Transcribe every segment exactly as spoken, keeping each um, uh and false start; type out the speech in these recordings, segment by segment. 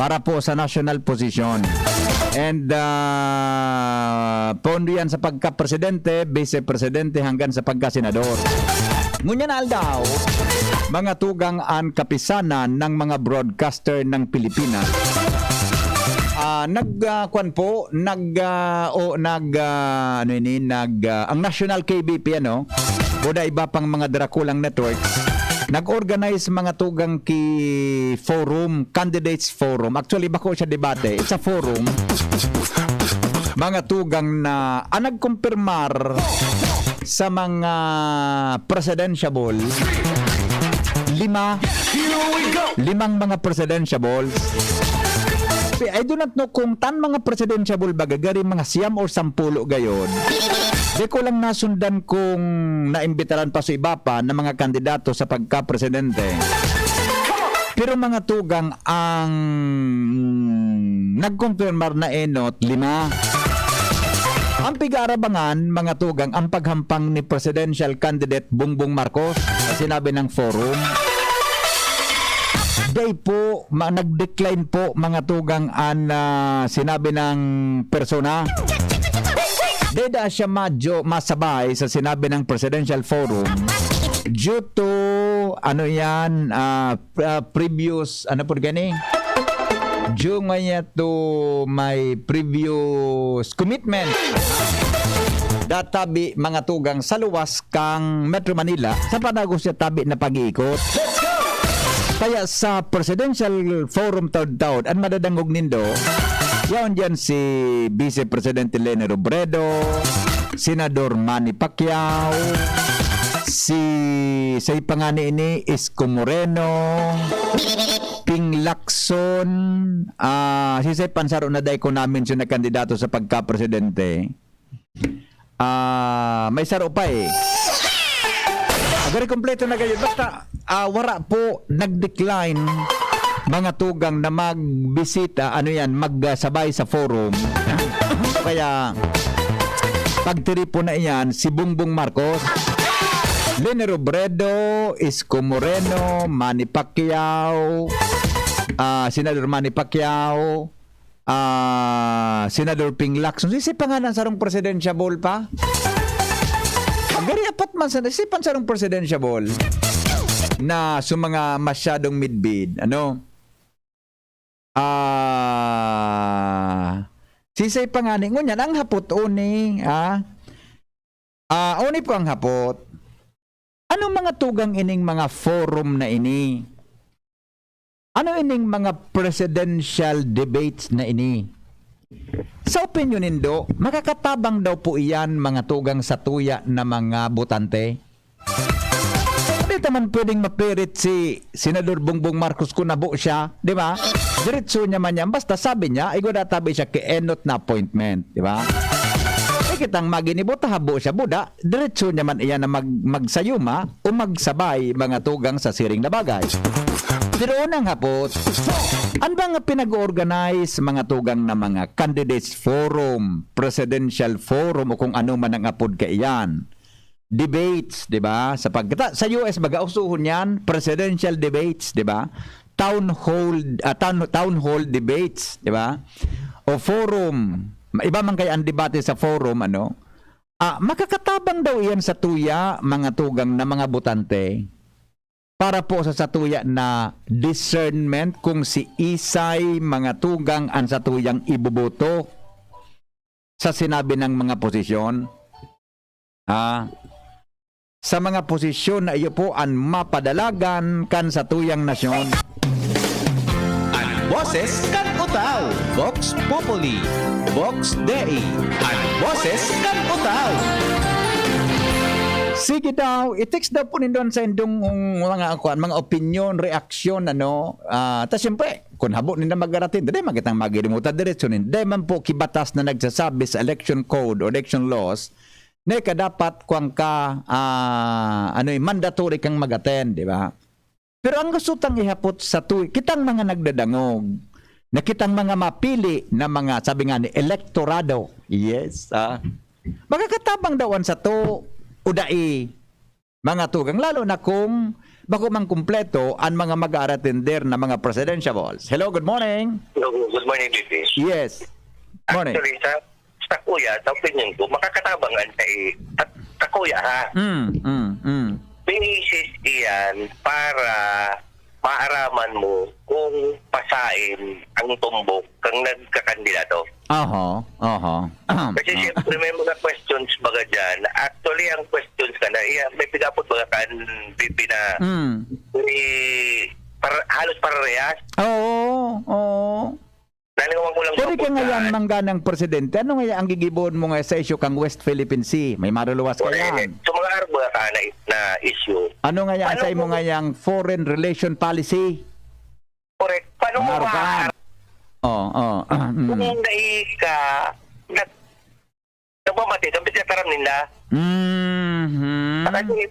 para po sa national position. And uh, pondo yan sa pagka-presidente, vice-presidente hanggang sa pagka-senador. Ngunyan na aldaw, mga tugang, an kapisanan ng mga broadcaster ng Pilipinas. Ah, nag ah, kwan po, nag ah, o nag ah, ano ini, nag ah, ang National K B P, ano, o da iba pang mga drakulang networks, nag-organize mga tugang ki forum, candidates forum. Actually, bako siya debate, it's a forum. Mga tugang na, ah, nagkumpirmar sa mga presidentiable, lima, limang mga presidentiable. I do not know kung tan mga presidentiable ba gagari, mga siyam or sampulo gayon. Di ko lang nasundan kung naimbitaran pa sa iba pa na mga kandidato sa pagka-presidente. Pero mga tugang, ang nagkumpirmar na enot, lima. Ang pigaarabangan, mga tugang, ang paghampang ni presidential candidate Bongbong Marcos, sa sinabi ng forum. Day po, ma- nag-decline po, mga tugang, an ah, sinabi ng persona. Deda siya madyo masabay sa sinabi ng Presidential Forum due to, ano yan, ah, ah, previous, ano po gani? Due nga niya to my previous commitment. Databi mga tugang sa luwas kang Metro Manila sa panagos niya tabi na pag-iikot. Kaya sa Presidential Forum taud-taud, an madadangog nindo, yaon diyan si Vice Presidente Leni Robredo, Senador Manny Pacquiao, si, say pa ngani ini, Isko Moreno, Ping Lacson, ah, si say pansaro na dai ko namin siya na kandidato sa pagka-presidente. Ah, may saro pa eh. Agari kompleto na gayon. Basta, ah, wara po nag-decline mga tugang na magbisita, ano yan, magsabay sa forum. Kaya, pagtiripon na iyan, si Bongbong Marcos, Leni Robredo, Isko Moreno, Manny Pacquiao, ah, Senador Manny Pacquiao, ah, Senador Ping Lacson. Sisay pa nga ng sarong presidentiable pa? Gari apat man sa, sisay pa sarong presidentiable na sa mga masyadong midbid. Ano? Ah, sisay pa nga ni, ngunyan, ang hapot oni, ah, ah, oni po ang hapot. Ano mga tugang ining mga forum na ini? Ano ining mga presidential debates na ini? Sa opinyon nindo, makakatabang daw po iyan mga tugang sa tuya na mga botante? Di ta man pwedeng mapirit si Senador Bongbong Marcos kung nabo siya, di ba? Diretso niya man yan. Basta sabi niya, igwa databi siya ki enot na appointment, di ba? Di kitang maginibo, ta habo siya buda, diretso niya man iyan na mag-, magsayuma o magsabay mga tugang sa siring na bagay. Pero unang hapot, an mga pinag-organize mga tugang na mga candidates forum, presidential forum o kung ano man ang apod kaiyan, debates, di ba? Sa pagkita, sa U S, baga usuhon yan, presidential debates, di ba? Town hall, ah, town, town hall debates, di ba? O forum, iba man kaya ang debate sa forum, ano? Ah, makakatabang daw iyan sa tuya, mga tugang na mga botante, para po sa satuya na discernment kung si isay mga tugang an satuyang iboboto sa sinabi ng mga posisyon. Ah, sa mga posisyon na iyo po an mapadalagan kan satuyang nasyon. An boses kan Utao, Vox Populi, Vox Dei, an boses kan Utao. Sige daw, i-text daw po nindo sa indong mga, kuwan, mga opinion, reaksyon, ano. Ah, ta siyempre, kung habo ninda mag-aratin, dai magitang magirimuta diretso nin. Dai man po kibatas na nagsasabi sa election code o election laws na ika dapat kuwan ka, ah, ano eh, mandatory kang mag-attend, di ba? Pero ang gusto tang ihapot sa tu-, kitang mga nagdadangog, na kitang mga mapili na mga, sabi nga ni, elektorado. Yes, ah. Makakatabang daw an sato o dai, mga tugang, lalo na kung bako man kumpleto an mga mag-aratender na mga presidentiables. Hello, good morning. Hello, good morning, B P. Yes. Morning. Actually, sa, sa kuya, sa opinion ko, makakatabang ang sa, sa, sa kuya, ha? Mm, mm, mm. Binisis iyan para maaraman mo kung pasain ang tumbok kang nagkakandidato. Aha, aha. Kasi siyempre may mga questions baga dyan. Actually, ang questions ka na, iya, may pigapot baga kan B P na Mm. May par-, halos parehas. Oo, oo. Nalingawan ko lang Pwede ka mapunta. Ngayon mangganang presidente. Ano nga ang gigiboon mo nga sa isyu kang West Philippine Sea? May maruluwas ka Correct. Yan. So, mga arbo na, na, na issue. Ano nga yan Paano sa imo mo nga yang foreign relation policy? Correct. Paano mo Marukan. Ma- Oh, oh. Mm. Kung dai ka, nag-, nagmamati, ang pinataram ninda. Mhm. Kasi,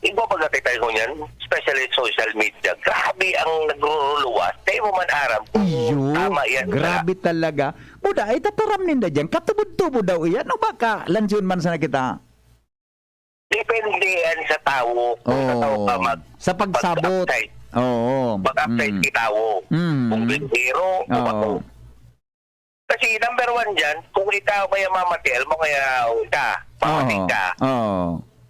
iba pag tayo niyan, especially social media. Grabe ang nagruruluwas. Dai mo man aram kung Iyo, tama yan. Grabe talaga. Buda, ay tataram ninda dyan. Katubod-tubod daw iyan. O baka, lansyon man sana kita. Depende yan sa tawo. Kung sa Oo. Tawo ka mag-, Sa pagsabot. Mag-upside. Oo. Mag-upside Mm. si tawo. Mm. Kung bentero o Oo. Bako. Kasi number one dyan, kung ikaw kaya mamati, alam mo kaya o ika, mamati Oo. Ka, Oo.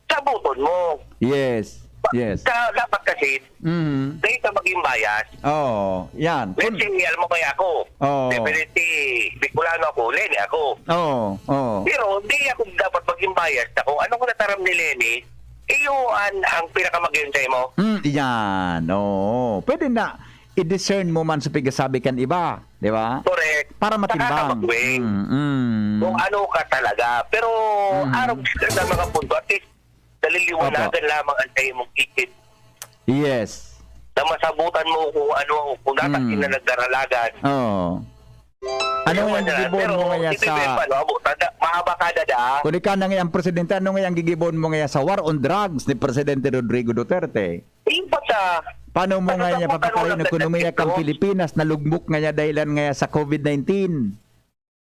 Sabuton mo. Yes. Yes. Sa, dapat kasi, Mm. Dahil ka maging bias. Oo, yan. Let's Kun- say, alam mo kaya ako. Oo. Definitely, Bicolano ako, Leni ako. Oo, oo. Pero, di ako dapat maging bias na kung anong nataram ni Leni, iyo an, ang pinakamagayon sa imo. Mm, yan. Oo. Pwede na i-discern mo man sa pigasabi kan iba, di ba? Correct. Para matimbang. Saka ka mag-weigh Mm, mm. Kung ano ka talaga. Pero, Mm. Arog sa mga punto, at least, naliliwanagan Opo. Lamang ang sa imong isip. Yes. Na masabutan mo kung ano, kung dapat Mm. Sila nagdaralagan. Oo. Ano Yung nga ano, gigibohon pero mo ngayon sa ibibigay pa, no? Abo, tada-, mahaba ka, dada. Kung ikaw na nga ang presidente, ano nga ang gigibohon mo ngayon sa war on drugs ni Presidente Rodrigo Duterte? Yung pa sa Paano mo nga niya pasasabutan mo papakain ng ekonomiya kang Pilipinas na lugmok nga niya dahilan nga sa covid nineteen?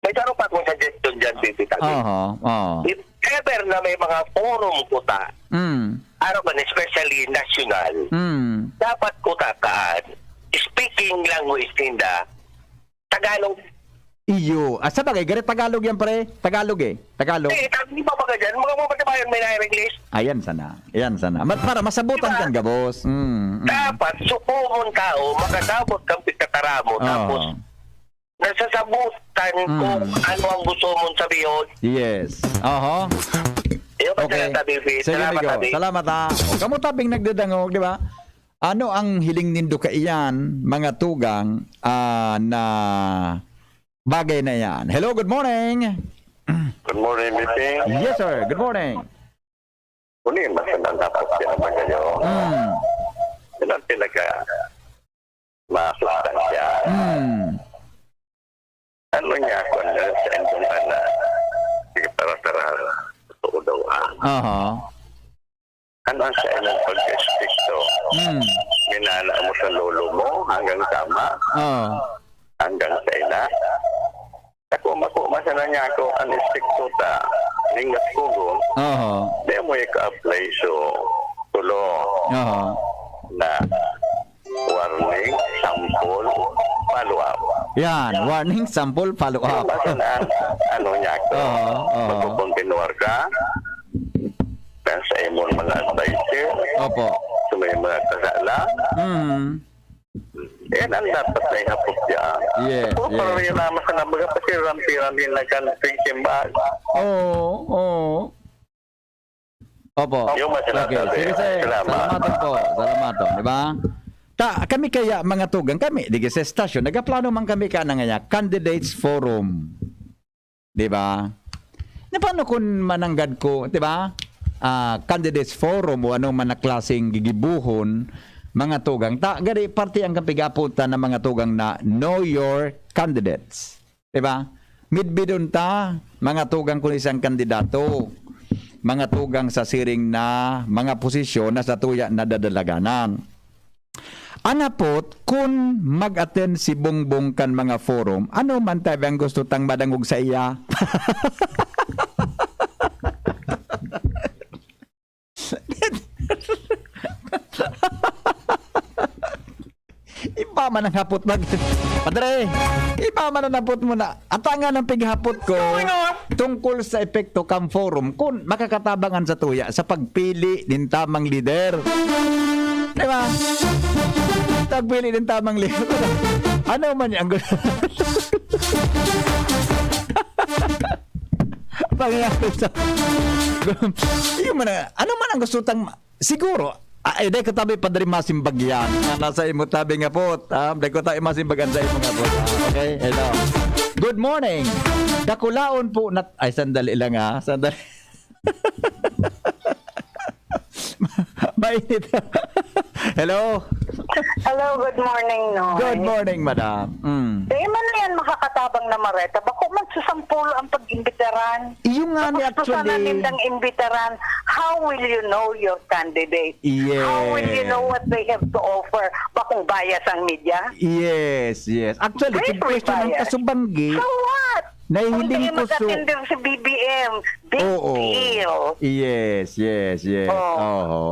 May saro pa akong suggestion dyan, Bibi Tabi. Aha, aha. If ever na may mga forum ko ta, Mm. Ano man, especially national, Mm. Dapat ko takaan, speaking language ninda, Tagalog. Iyo. Ah, sa bagay, gari Tagalog yan, pre. Tagalog eh. Tagalog. Eh, tag-, di ba baga dyan? Mga, mga bayan may na English. Ayan sana. Ayan sana. Ma-, para masabutan Diba? Kan gabos. Mm, mm. Dapat, sukumon tao, makasabot kang pagkatara mo, Oo. Tapos, nasasabutan Mm. Kung ano ang gusto mong sabihon. Yes. Aha. Iyo, Okay. Salamat, Bibi. Sige, Salamat, amigo. Tabi. Salamat, ha. O, kamo tabing nagdadangog, di ba? Ano ang hiling nindo kaiyan, mga tugang, ah, na bagay na yan? Hello, good morning. Good morning, Bibi. Yes, sir. Good morning. Uli, mas nandapot siya naman kayo. Mm. Yun ang pinaka masustansya. Mm. Ano niya ako na sa indong anak? Sige, para tara. Totoo daw, ah. Aha. Ano ang sa inyong pag-estrikto? Mm. Minana mo sa lolo mo hanggang tama? Oo. Hanggang sa ina? Ako, mako, masana niya ako, ang estrikto ta, lingat kugon, Aha. Di mo ika-apply so tulo Aha. Na warning, sample, follow-up. Yan, warning, sample, follow-up. Yung basta na, ano niya ako, Oo, oo. Magkukontinuar ka, na sa imong mga advice, Opo. Sa may mga kasala, Mm. Yan ang dapat na ihapot dyan. Yes, Puro yes. Parang yun naman sa nabaga, kasi rampi-rampi na kan simbahan. Oo, oo. Opo. Yung mga Okay, sinasabi. Sige, sir. Salamat. Salamat po. Salamat po. Di ba? Ta, kami kaya, mga tugang, kami, di sa estasyon, nagaplano man kami ka na nga, candidates forum. Di ba? Na paano kung mananggad ko, di ba? Ah, candidates forum o anong man na klaseng gigibuhon, mga tugang. Ta, gari parte ang kapigaputan ng mga tugang na know your candidates. Di ba? Midbidon ta, mga tugang kung isang kandidato. Mga tugang sa siring na mga posisyon na sa tuya na dadalaganan. Anapot, kun mag-attend si Bongbong kan mga forum, ano man tabi ang gusto tang madangog sa iya? Mama nang hapot mag-, Padre, iba man ang hapot mo na. At ang nga ng pighapot ko, tungkol sa epekto kan forum, kung makakatabangan sa tuya, sa pagpili nin tamang lider. Di ba? Pagpili nin tamang lider. Ano man yan? Pangyayari sa, yung man, ano man ang gusto tang, siguro, ah, eh, dahil katabi, Padre, masimbag yan. Ah, nasa imo tabi nga po. Ah, dahil ko tayo masimbag ang sa imo nga po. Ah, okay, hello. Good morning. Dakulaon po nat-, ay, sandali lang, ah. Sandali. Mainit. Hello. Hello, good morning, no. Good morning, madam. Mm. Di man na yan makakatabang na mareta. Bako man sa sampulo ang pag-imbitaran. Iyo nga ni Gusto sana actually. Nindang imbitaran. How will you know your candidate? Yes. How will you know what they have to offer? Bakong bias ang media? Yes, yes. Actually, Wait, kung question ang bias. Kasubanggi, So what? Nahihiling Kung ko so- mag-attend si B B M, big Oo. Deal. Yes, yes, yes. Oo. Oo.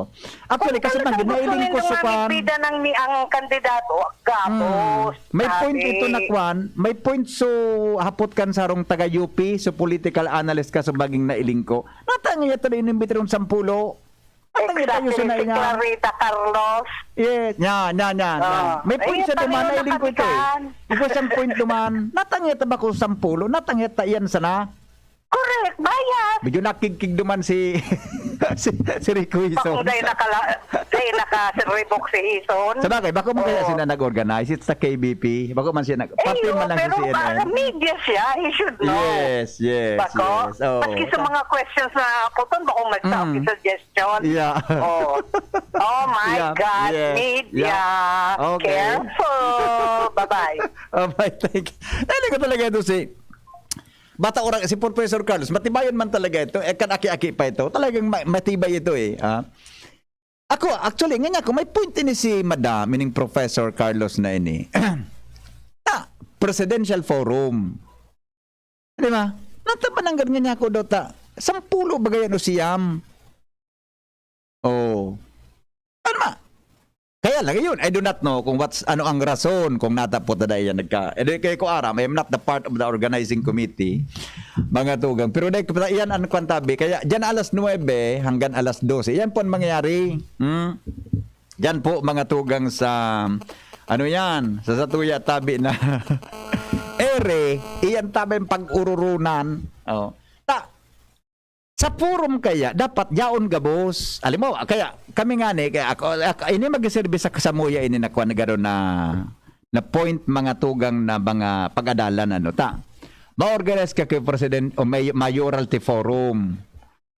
Actually, kasi Kung man, talagang gusto nahiling ko nila sa kwan. Mamigpitan ng ni ang kandidato, gabos. Mm. May point sabi. Ito na kwan. May point so hapot kan sarong taga U P, so political analyst ka, so maging nailing ko. Natangay ito na inimbitaron sampulo. Natangay tayo Exactly. sa Si nainga. Clarita Carlos. Yes, yan, yan, yan, yan. Ah. May point Ayun, siya duman, tayo nailing ko ito eh. nakalikan. Ikaw siyang point duman. Natangay ito ba ko sampulo? Natangay ito yan sana. Correct, bias. Medyo nakigkig duman si si, si Rico Hison. Bakong dahil nakala, dahil nakasiribok si Hison. Sa bagay, bako man kaya Oo. Sila nag-organize? It's the K B P. Bako man siya nag... Eh, Pati yun, man lang pero si C N N. Media siya, he should know. Yes, yes, Bako? yes. Oh. Maski sa mga questions na ako ton, bakong nagsabi Mm. suggestion. Yeah. Oh. Oh my Yeah, God, yes, media. yeah. Okay. Careful. Bye-bye. Oh, my, thank you. Nailing ko talaga ito si... Bata orang, si Professor Carlos, matibayon man talaga ito. Eh, kan aki-aki pa ito. Talagang ma- matibay ito eh. Ah. Ako, actually, nga niya, kung may point ini si Madam, ining Professor Carlos na ini, na presidential forum. Di ba? Natapananggan nga niya ako daw ta, sampulo ba gayan o siyam? Oh. Ano ma? Kaya lang yun, I do not know kung what's, ano ang rason kung natapot na dahil yan nagka... Eh, di kayo ko aram, I am not the part of the organizing committee, mga tugang. Pero dahil kapag yan ang kwantabi, kaya dyan alas nuebe hanggang alas dose, yan po ang mangyayari. Hmm? Dyan po, mga tugang sa, ano yan, sa Satuya Tabi na ere, iyan tabi ang pag-ururunan. Oh. Ta, sa forum kaya, dapat yaon gabos. Alam mo, kaya kami nga ni, kaya ako, ako ini magserbi sa kasamuya ini na kwan garo na, na point, mga tugang na mga pag-adalan, ano ta. Ma-organize ka kay President o may mayoralty forum,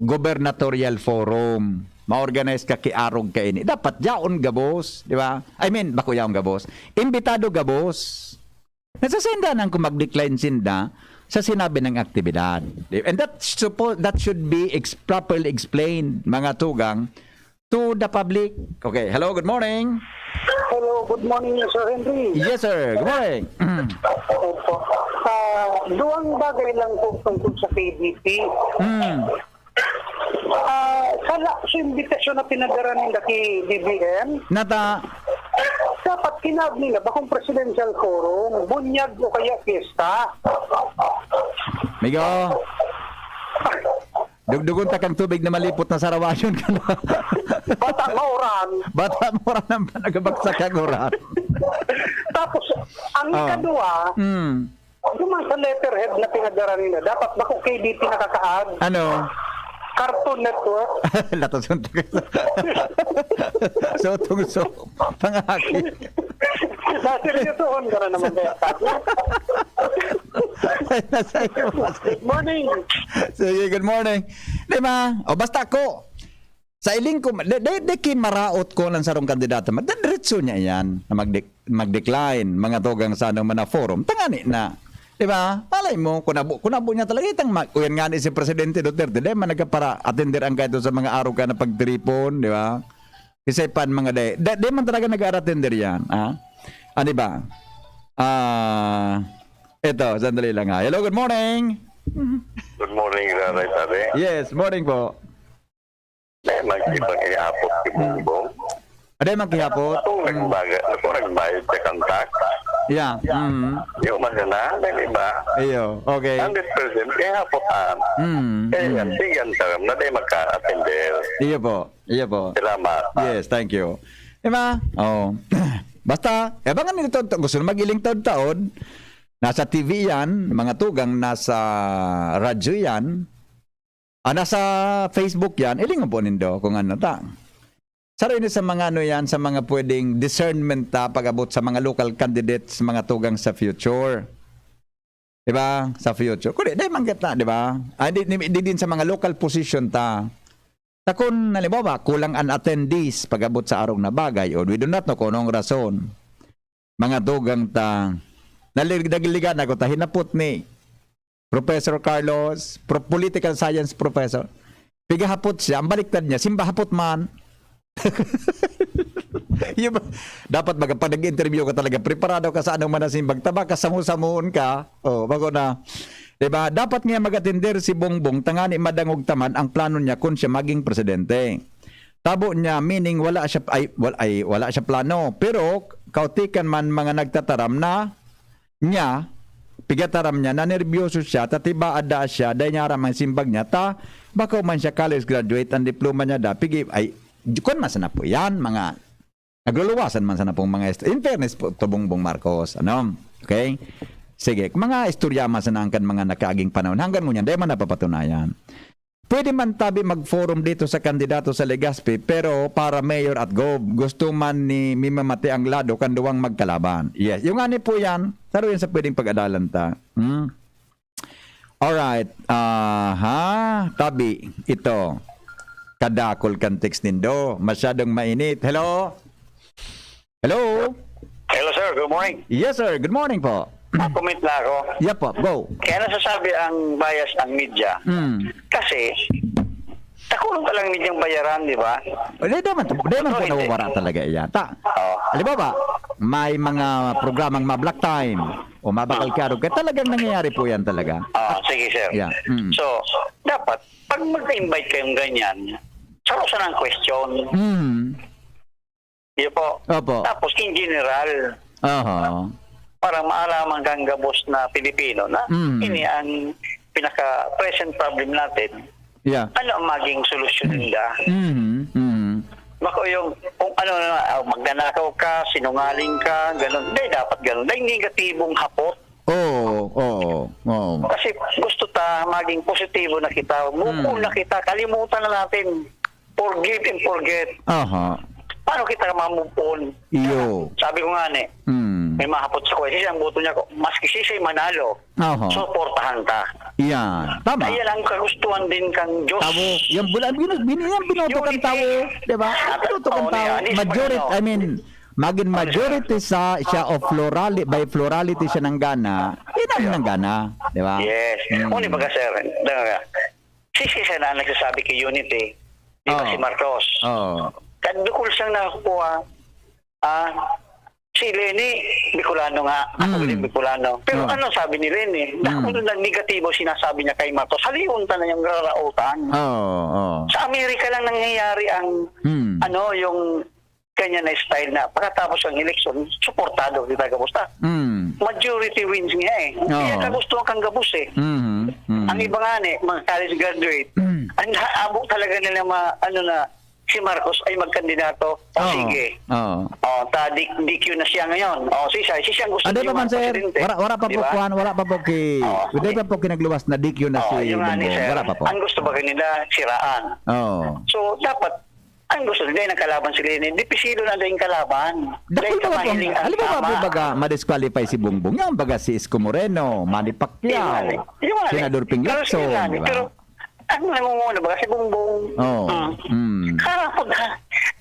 gubernatorial forum, ma-organize ka kay arog ka ini. Dapat yaon gabos, di ba? I mean, bako yaon gabos. Imbitado gabos. Nasasendanan kung mag-decline sinda sa sinabi ng aktibidad. And that, suppo- that should be ex- properly explained, mga tugang, to the public. Okay, hello, good morning. Hello, good morning, Sir Henry. Yes, sir. Good morning. Opo. Ah, duwang bagay lang po tungkol sa K B P. Hmm. Ah, sa, la- sa imbitasyon na pinadara ninda kay B B M, Nata, dapat kinabni na bakong presidential forum, bunyag o kaya fiesta. Migo, dugdugon ta kang tubig na malipot na sarawayon ka na. Bata mauran. Bata mo rin ang panagabagsak ang uran. Tapos, ang Oh. ikadua, Hmm. yung mga sa letterhead na pinadara nila, dapat bako K B P nakakaag. Ano? Cartoon Network. Latos yung tagal. So, tungso. Pangaki. Naseryosohon ka na naman kaya. Ay, nasa iyo, boss. Good morning. Sige, good morning. Di ba? O basta ako, sa iling ko, di, di, di kin maraot ko ng sarong kandidato, magdadiretso niya yan na mag-de- mag-decline, mga tugang sa anong mga forum. Tangani na. Di ba? Malay mo, kung nabo, kung nabo niya talaga, itang mag, uyan nga ni si Presidente Duterte, di man nagkapara-attender ang kahit sa mga araw ka na pagtiripon, di ba? Isa pa ang mga day. Di, di man talaga nag-attender yan, ha? Ah, di ba? Ah, ito, sandali lang ha. Hello, good morning. Good morning, Raray Pare. Yes, morning po. Eh, may ibang iapot si Bongbong. Aday man kihapot. Ako nagbayad, ako nagbayad sa kang tax. Yeah. Mm. Yung masana, di ba? Iyo, okay. Hundred percent, kaya hapotan. Mm, Kaya yan, mm. Sige, ang taram na di magka-attender. Iyo po. Iyo po. Salamat. Yes, thank you. Di ba? Oh. Basta, abangan nito, gusto na mag-iling taon-taon. Nasa T V yan, mga tugang, nasa radyo yan. Ah, nasa Facebook yan. Ilingon po nindo kung ano ta. Saro ini sa mga ano yan, sa mga pwedeng discernment ta pag-abot sa mga local candidates, mga tugang sa future. Di ba? Sa future. Kundi, dahil man kita, di ba? Ah, di, di, di din sa mga local position ta. Ta kun, halimbawa, kulang an attendees pag-abot sa arog na bagay, or we do not know kung anong rason. Mga tugang ta, nalig-, nagiligan ako ta, hinapot ni Professor Carlos, pro-, political science professor. Pigahapot siya, ang baliktad niya, simba hapot man. Yung ba, dapat baga, pag nag-interview ka talaga, preparado ka sa anong man na simbag, taba ka, samu-samuon ka. Oh, bago na. Diba? Dapat nga mag-atender si Bongbong, tangani madangog ta man ang plano niya kun siya maging presidente. Tabo niya, meaning wala siya, ay, wal-, ay, wala siya plano. Pero, kautikan man mga nagtataram na niya, pigataram niya, nanerbyoso siya, ta tiba ada siya, dai niya aram ang simbag niya, ta bako man siya college graduate, ang diploma niya da, pigi, ay, kun man sana po yan, mga, nagluluwasan man sana pong mga est-, in fairness po, to Bongbong Marcos, ano? Okay? Sige, mga istorya man sana ang kan mga nakaaging panahon, hanggang ngunyan, dai man napapatunayan. Pwede man tabi mag-forum dito sa kandidato sa Legazpi, pero para mayor at gov, gusto man ni mimamati ang lado kan duwang magkalaban. Yes, yung ani po yan, saro yan sa pwedeng pag-adalan ta. Hmm? Alright. Aha, tabi, ito. Kadakol kan text nindo. Masyadong mainit. Hello? Hello? Hello, sir. Good morning. Yes, sir. Good morning po. Ah, comment lang ako. Yep po. Go. Kaya nasasabi ang bias ang media. Mm. Kasi, takulong ka lang medyang bayaran, di ba? Hindi naman, hindi naman po Totoo, hindi. Nawawara talaga yan. Ta, Oo. Halimbawa, may mga programang ma-block time o mabakal ka, talagang nangyayari po yan talaga. Ah, sige, sir. Yeah. Mm. So, dapat, pag mag-invite kayong ganyan, saro sana ang question. Mm. Yun po. Opo. Tapos, in general, Aha. para maalaman kang gabos na Pilipino na Mm. ini ang pinaka-present problem natin. Yeah. Ano ang maging solusyon nila? Mhm. Mhm. Bako yung, kung ano na, ah, magnanakaw ka, sinungaling ka, ganun. Hindi, dapat ganun. Dahil negatibong hapot. Oo, oo, oo. Kasi gusto ta maging positibo na kita, move on Mm. na kita, kalimutan na natin. Forgive and forget. Aha. Paano kita ma-move on? Iyo. Sabi ko nga ni, Mm. may mahapot sa kuya, siya ang boto niya ko, maski siya manalo, Aha. suportahan ta. Yan. Tama. Ayan ang kagustuhan din kang Diyos. Tao, yung bula-, binu-, bin-, yan binuto kan Unity. Tao, di ba? Binuto kan Tao niya. Majority, I mean, magin majority sa, siya o plurali-, by plurality siya nanggana, yun ang nanggana, di ba? Yes. Mm. Uni baga, sir, daga, si Sisa na ang nagsasabi kay Unity, di ba Oh. si Marcos? Oh. Kadukol siyang nakakuha, ah, si Leni, Bicolano nga, ako Mm. din Bicolano. Pero Oh. ano sabi ni Leni? Mm. Dahil na negatibo sinasabi niya kay Marcos, halion ta na yung rarautan. Oh, oh. Sa Amerika lang nangyayari ang, Mm. ano, yung kanya na style na pagkatapos ng eleksyon, suportado kita, kamusta? Mm. Majority wins nga eh. Oo. Kaya kagusto kang gabos eh. Mhm. Mhm. Ang iba nga ni, mga college graduate, Mm. ang naabo talaga nila ma-, ano na, si Marcos ay magkandidato. O Oo. sige. Oo. O, ta D-, D Q na siya ngayon. O, si siya, si siya ang gusto Ano niya pa man, sir? magpresidente. Wala, wala pa po Di ba? kuwan, wala pa po ki-, Oo. wala pa po kinagluwas na D Q na Oo, si yung nga ni Bongbong. sir, Wala pa po. ang gusto ba nila, siraan. Oo. So, dapat, ang gusto nila, yung kalaban si Leni, dipisilo na daw yung kalaban. Dahil Dakul sa pa po, mahiling ang halimbawa po tama. baga, ma-disqualify si Bongbong. Yung baga si Isko Moreno, Manny Pacquiao, Yung nga ni. Yung nga ni. Senador Ping Pero Lacson, yun nga ni. di ba? Pero, ang nangunguna ba si Bongbong? Oo. Mm. Mm. Kaya pag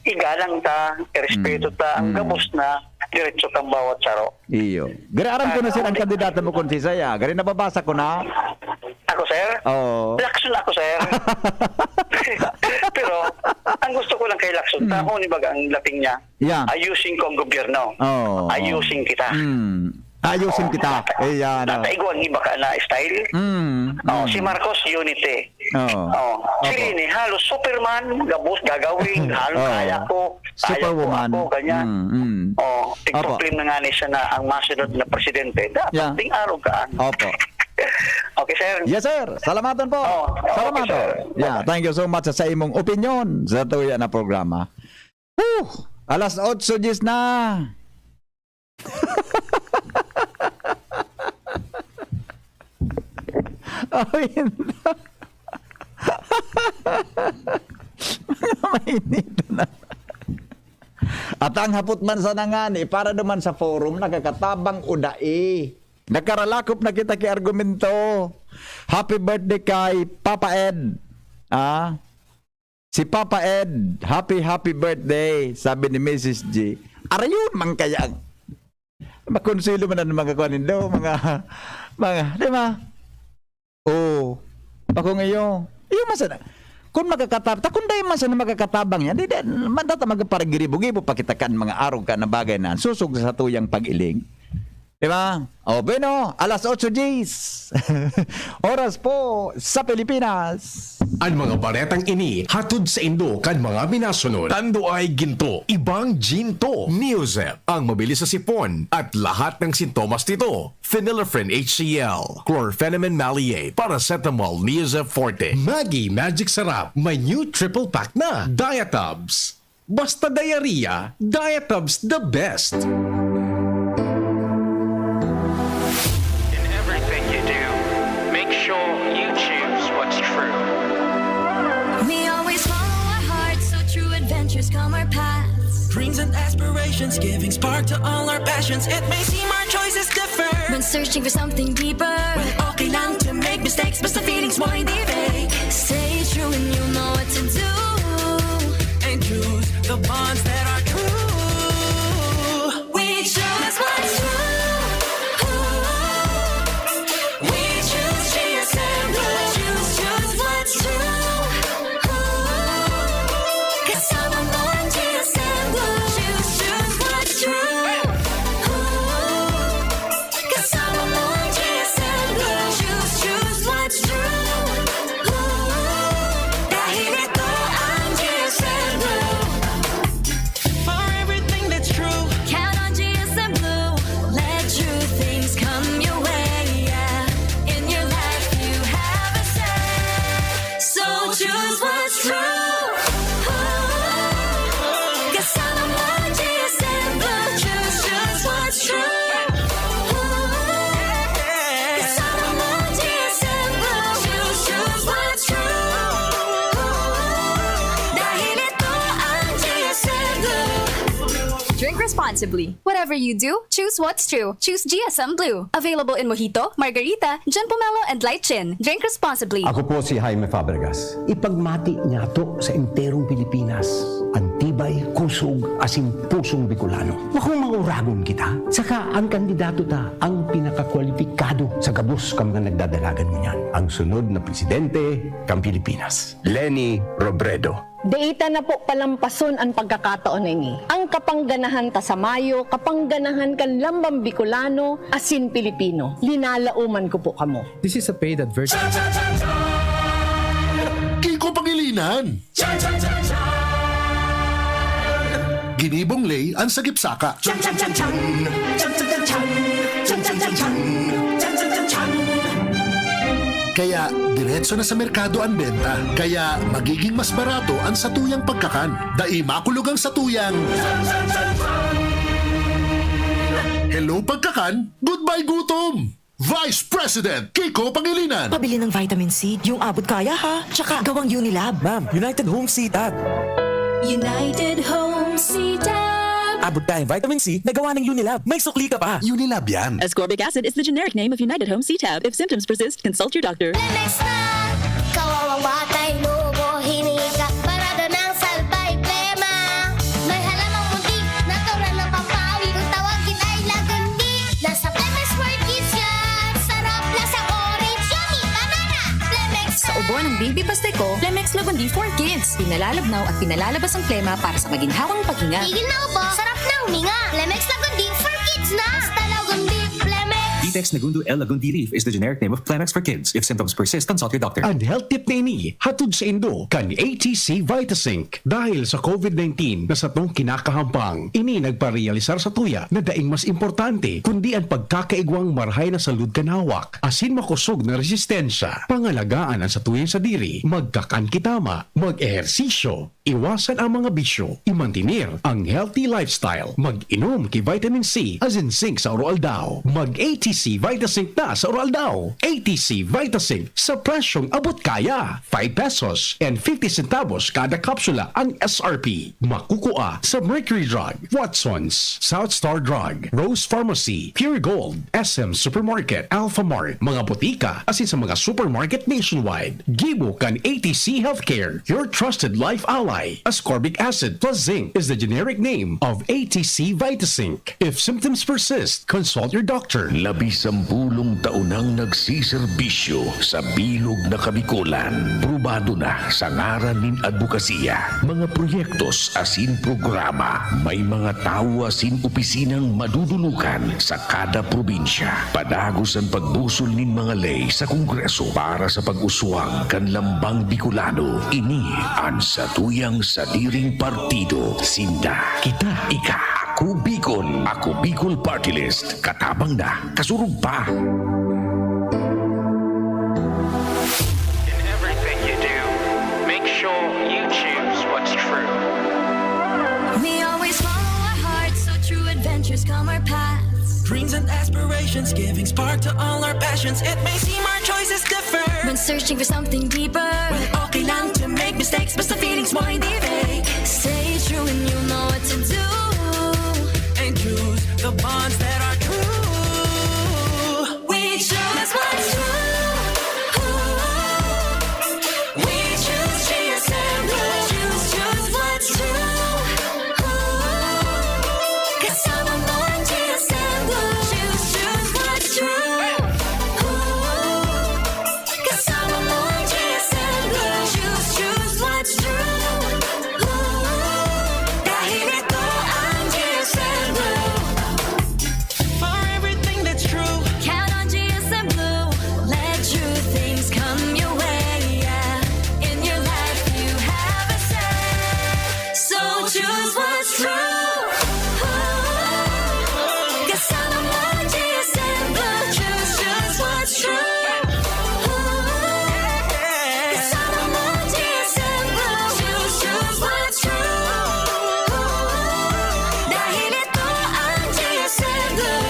igalang ta, irespeto Mm. ta, ang Mm. gabos na, diretso kang bawat saro. Iyo. Gari, aram ko na, sir, ang Ah, kandidato mo kung si Saya. Gari, nababasa ko na. Ako, sir? Oo. Lacson ako, sir. Pero, ang gusto ko lang kay Lacson, Mm. ta, kung baga ang dating niya, Yeah. ayusin ko ang gobyerno. Oo. Ayusin kita. Mm. Ayusin Oo. kita. Nata-, Eh, yan, oh. nataigo ang iba ka na style. Mm. Oh, Mm. si Marcos, unity. Oo. Oh, Opo. Sila ini, halos Superman, gabos, gagawin, halos Oo. kaya ko, kaya ko Superwoman. ako, ganyan. Mm, mm. Oh, Opo. tigpa-claim na nga ni siya na ang masunod na presidente, dapat Yeah. ding arugaan. Opo. Okay, sir. Yes, sir. Salamaton po. Oh, okay, Salamaton. sir. Yeah, Bye-bye. thank you so much sa imong opinion sa tuya na programa. Whew! Alas otso diyes na. Ay, mainit na. At ang hapot man sana ngani, para naman sa forum, nakakatabang o dai. Nagkaralakop na kita ki argumento. Happy birthday kay Papa Ed. Ah? Si Papa Ed, happy, happy birthday, sabi ni Missus G. Arayon man kaya ang makonselo man ang mga kuwan nindo, mga, mga, di ba? Oh, pakong iyo. Iyo man sana. Kung makakatab-, ta kung dai man sana makakatabang yan, di, di, man data magparagiribo-gibo pa kita kan mga arog ka na bagay na susog sa tuyang pag-iling. Di ba? O, bueno, alas otso diyes. Oras po sa Pilipinas. An mga baretang ini hatod saindo kan mga minasunod. Tando ay ginto, ibang ginto. Neozep, ang mabilis sa sipon at lahat ng sintomas nito. Phenylephrine H C L, chlorphenamine maleate, paracetamol, Neozep Forte. Maggi Magic Sarap, may new triple pack na. Diatabs. Basta diarrhea, Diatabs the best. In everything you do, make sure you choose what's true. We always follow our hearts, so true adventures come our paths. Dreams and aspirations, giving spark to all our passions. It may seem our choices differ when searching for something deeper. Well, okay lang to make mistakes, basta feelings mo hindi fake. Stay true and you'll know what to do. And choose the bonds that are true. We choose what's true. We choose G S M Blue. Choose, choose what's true. Kasama mo ang G S M Blue. Choose, choose what's true. Kasama mo ang G S M Blue. Choose, choose what's true. Dahil ito ang G S M Blue. For everything that's true, count on G S M Blue. Let true things come your way, yeah. In your life, you have a say. So choose what's true. Kasama mo ang G S M Blue. Choose, choose what's true. Kasama mo ang G S M Blue. Choose, choose what's true. Dahil ito ang G S M Blue. Drink responsibly. Whatever you do, choose what's true. Choose G S M Blue. Available in Mojito, Margarita, John Pomelo, and Light Gin. Drink responsibly. Ako po si Jaime Fabregas. Ipagmati niyato sa enterong Pilipinas. Ang tibay, kusog, asin pusong Bicolano. Makong mauragon kita, saka ang kandidato ta ang pinakakwalipikado sa gabos kan mga nagdadalagan ngunyan. Ang sunod na presidente kan Pilipinas. Leni Robredo. Dai ta na po palampason an pagkakataon na ini. Ang kapangganahan ta sa mayo, kapangganahan kan lambang Bicolano asin Pilipino. Linalaoman ko po kamo. This is a paid advertisement. Kiko Pangilinan. Ginibong Ley an sagip saka. Kaya, diretso na sa merkado an benta. Kaya, magiging mas barato an satuyang pagkakan. Dai makulog ang satuyang Hello Pagkakan, goodbye gutom! Vice President Kiko Pangilinan. Pabili ng vitamin C, yung abot kaya ha, tsaka gawang Unilab. Ma'am, United Home C-Tab. United Home C-Tab. Abot kaya ang vitamin C na gawa ng Unilab. May sukli ka pa. Unilab yan. Ascorbic acid is the generic name of United Home C-Tab. If symptoms persist, consult your doctor. Lemex na! Kawawang batay, lubo, hinika, parada ng salbay, plema. May halamang munti, natural na pampawi. Kung tawagin ay lagundi, nasa Lemex for Kids yan. Sarap, lasang orange, yummy, banana. Lemex Sa na! Ubo ng baby Pasteco, Lemex Lagundi for Kids. Pinalalabnaw at pinalalabas ang plema para sa maginhawang paghinga. Tigil na ubo, sarap na huminga. Lemex Lagundi for Kids na! Basta Lagundi, Lemex! Next, Negundo L. Lagundi leaf is the generic name of Kleenex for kids. If symptoms persist, consult your doctor. An health tip na ini, hatod saindo kan A T C Vitasync. Dahil sa COVID nineteen na satong kinakahampang, ini nagparealisar satuya na daing mas importante kundi an pagkakaigwang marahay na salud kan hawak asin makosog na resistensya. Pangalagaan an satuyang sadiri, magkakan ki tama, mag-ehersisyo, iwasan ang mga bisyo, imantener ang healthy lifestyle, mag-inom ki vitamin C asin zinc sa aroaldaw, mag-A T C Vitasync na sa aroaldaw. A T C Vitasync sa presyong abot kaya, five pesos and fifty centavos kada kapsula ang S R P. Makukua sa Mercury Drug, Watsons, South Star Drug, Rose Pharmacy, Pure Gold, S M Supermarket, Alphamart, mga botika, asin sa mga supermarket nationwide. Gibo kan A T C Healthcare, your trusted life ally. Ascorbic acid plus zinc is the generic name of A T C Vitasync. If symptoms persist, consult your doctor. Labi sampulong taon nang nagsiserbisyo sa bilog na Kabikolan. Probado na sa ngaran nin adbokasiya, mga proyektos asin programa. May mga tawo asin opisinang madudulukan sa kada probinsya. Padagos an pagbusol nin mga ley sa Kongreso para sa pag-uswag kan lambang Bicolano. Ini an satuyang sadiring partido. Sinda, kita, ika. Ako Bicol, Ako Bicol Party List. Katabang na, kasurog pa. In everything you do, make sure you choose what's true. We always follow our hearts, so true adventures come our paths. Dreams and aspirations, giving spark to all our passions. It may seem our choices differ. When searching for something deeper, Well, okay lang to make mistakes, basta feelings mo hindi fake. Stay true and you know what to do. And choose the bonds that are true. We choose what's true. We choose G S M Blue. Choose, choose what's true. Kasama mo ang G S M Blue. Choose, choose what's true. Kasama mo ang G S M Blue. Choose, choose what's true. Dahil ito ang G S M Blue. For everything that's true. Count on G S M Blue. Let true things come your way. Yeah. In your life, you have a say. So choose what's true. Kasama mo ang G S M Blue. Choose, choose what's true. Kasama mo ang G S M Blue. Choose, choose what's true. Dahil ito ang G S M Blue.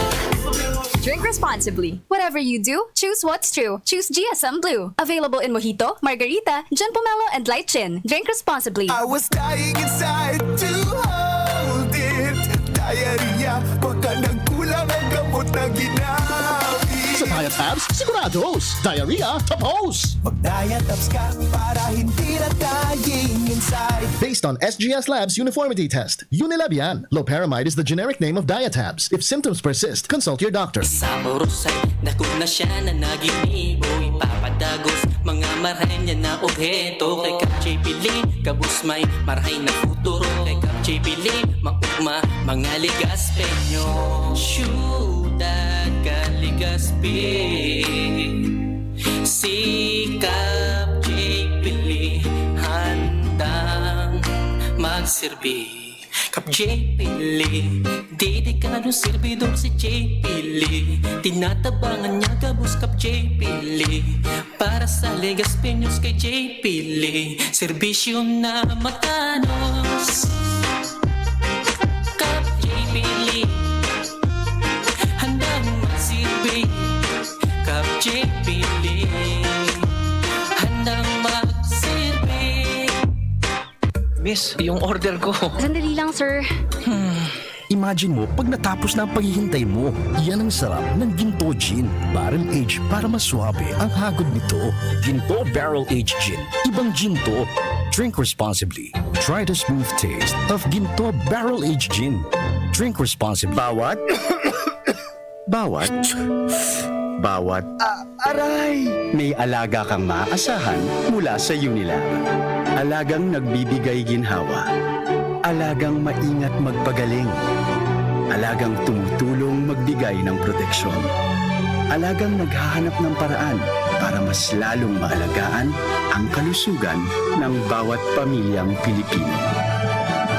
Drink responsibly. Whatever you do, choose what's true. Choose G S M Blue. Available in Mojito, Margarita, John Pomelo, and Light Gin. Drink responsibly. I was dying inside to hold it. Diarrhea, baka nagkulang ang gamot na ginamit. Sa Diatabs, sigurados. Diarrhea, tapos! Mag-Diatabs ka para hindi na dying inside. Based on S G S Labs uniformity test. Unilab yan. Loperamide is the generic name of Diatabs. If symptoms persist, consult your doctor. Sa oros ay dako na siya na naginibo. Ipapadagos mga marahay niya na obheto. Kay Kap J P Lee, gabos may marahay na futuro. Kay Kap J P Lee, maugma mga Legazpeño. Syudad kan Legazpi, si Kap J P Lee handang magserbi. Kap J P Lee, dedikadong serbidor si J P Lee. Tinatabangan niya gabos Kap J P Lee. Para sa Legazpeños kay J P Lee, serbisyo na matanos. Kap J P Lee, handang magsilbi. Kap J P Lee, handang magsilbi. Miss, yung order ko. Sandali lang, sir. Imagine mo, pag natapos na ang paghihintay mo, iyan ang sarap ng Ginto Gin. Barrel Age para mas suabe ang hagod nito. Ginto Barrel Age Gin. Ibang Ginto. Drink responsibly. Try the smooth taste of Ginto Barrel Age Gin. Drink responsibly. Bawat, bawat, bawat. Ah, aray! May alaga kang maaasahan mula sa Unilab. Alagang nagbibigay ginhawa. Alagang maingat magpagaling. Alagang tumutulong magbigay ng proteksyon. Alagang naghahanap ng paraan para mas lalong maalagaan ang kalusugan ng bawat pamilyang Pilipino.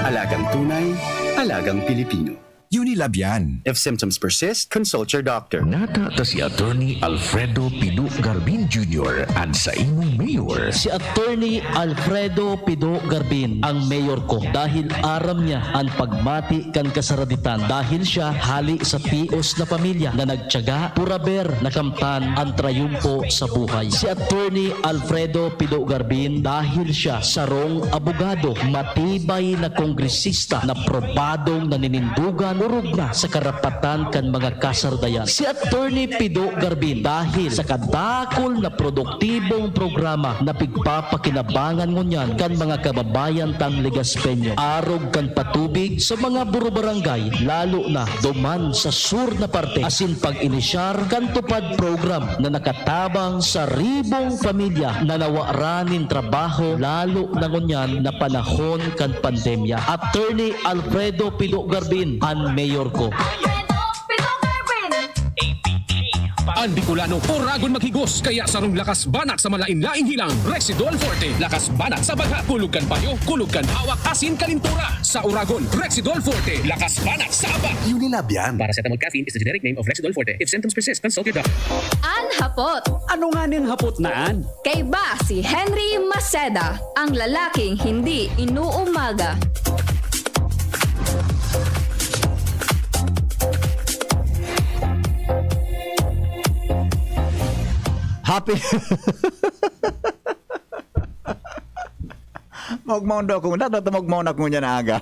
Alagang tunay, alagang Pilipino. Unilab yan. If symptoms persist, consult your doctor. Nata ta si Attorney Alfredo Pido Garbin Junior, an saimong mayor. Si Attorney Alfredo Pido Garbin ang mayor ko dahil aram niya an pagmati kan kasaraditan, dahil siya hali sa pios na pamilya na nagtiyaga, puraber na kamtan an trayumpo sa buhay. Si Attorney Alfredo Pido Garbin dahil siya sarong abogado, matibay na kongresista na probadong naninindugan, orog na sa karapatan kan mga kasaradayan. Si Attorney Pido Garbin dahil sa kadakul na produktibong programa na pigpapakinabangan ngunyan kan mga kababayan tang Legaspeño, arog kan patubig sa mga burubarangay, lalo na duman sa sur na parte, asin pag-inisyar kan TUPAD program na nakatabang sa ribong pamilya na nawaran nin trabaho, lalo na ngunyan na panahon kan pandemya. Attorney Alfredo Pido Garbin, an mayor ko. Alfredo Pido Garbin! An Bicolano, oragon maghigos, kaya sarong lakas banak sa malain-laing hilang, Rexidol Forte. Lakas banak sa bagha, kulog kan payo, kulog kan hawak, asin kalintura. Sa oragon, Rexidol Forte. Lakas banak sa abak. Unilab yan. Paracetamol caffeine is the generic name of Rexidol Forte. If symptoms persist, consult your doctor. An hapot. Ano nga ning hapot na an? Kaiba si Henry Maceda, ang lalaking hindi inuumaga. Happy Maugmaon daw ako. Dapat maugmaon ako niya na aga.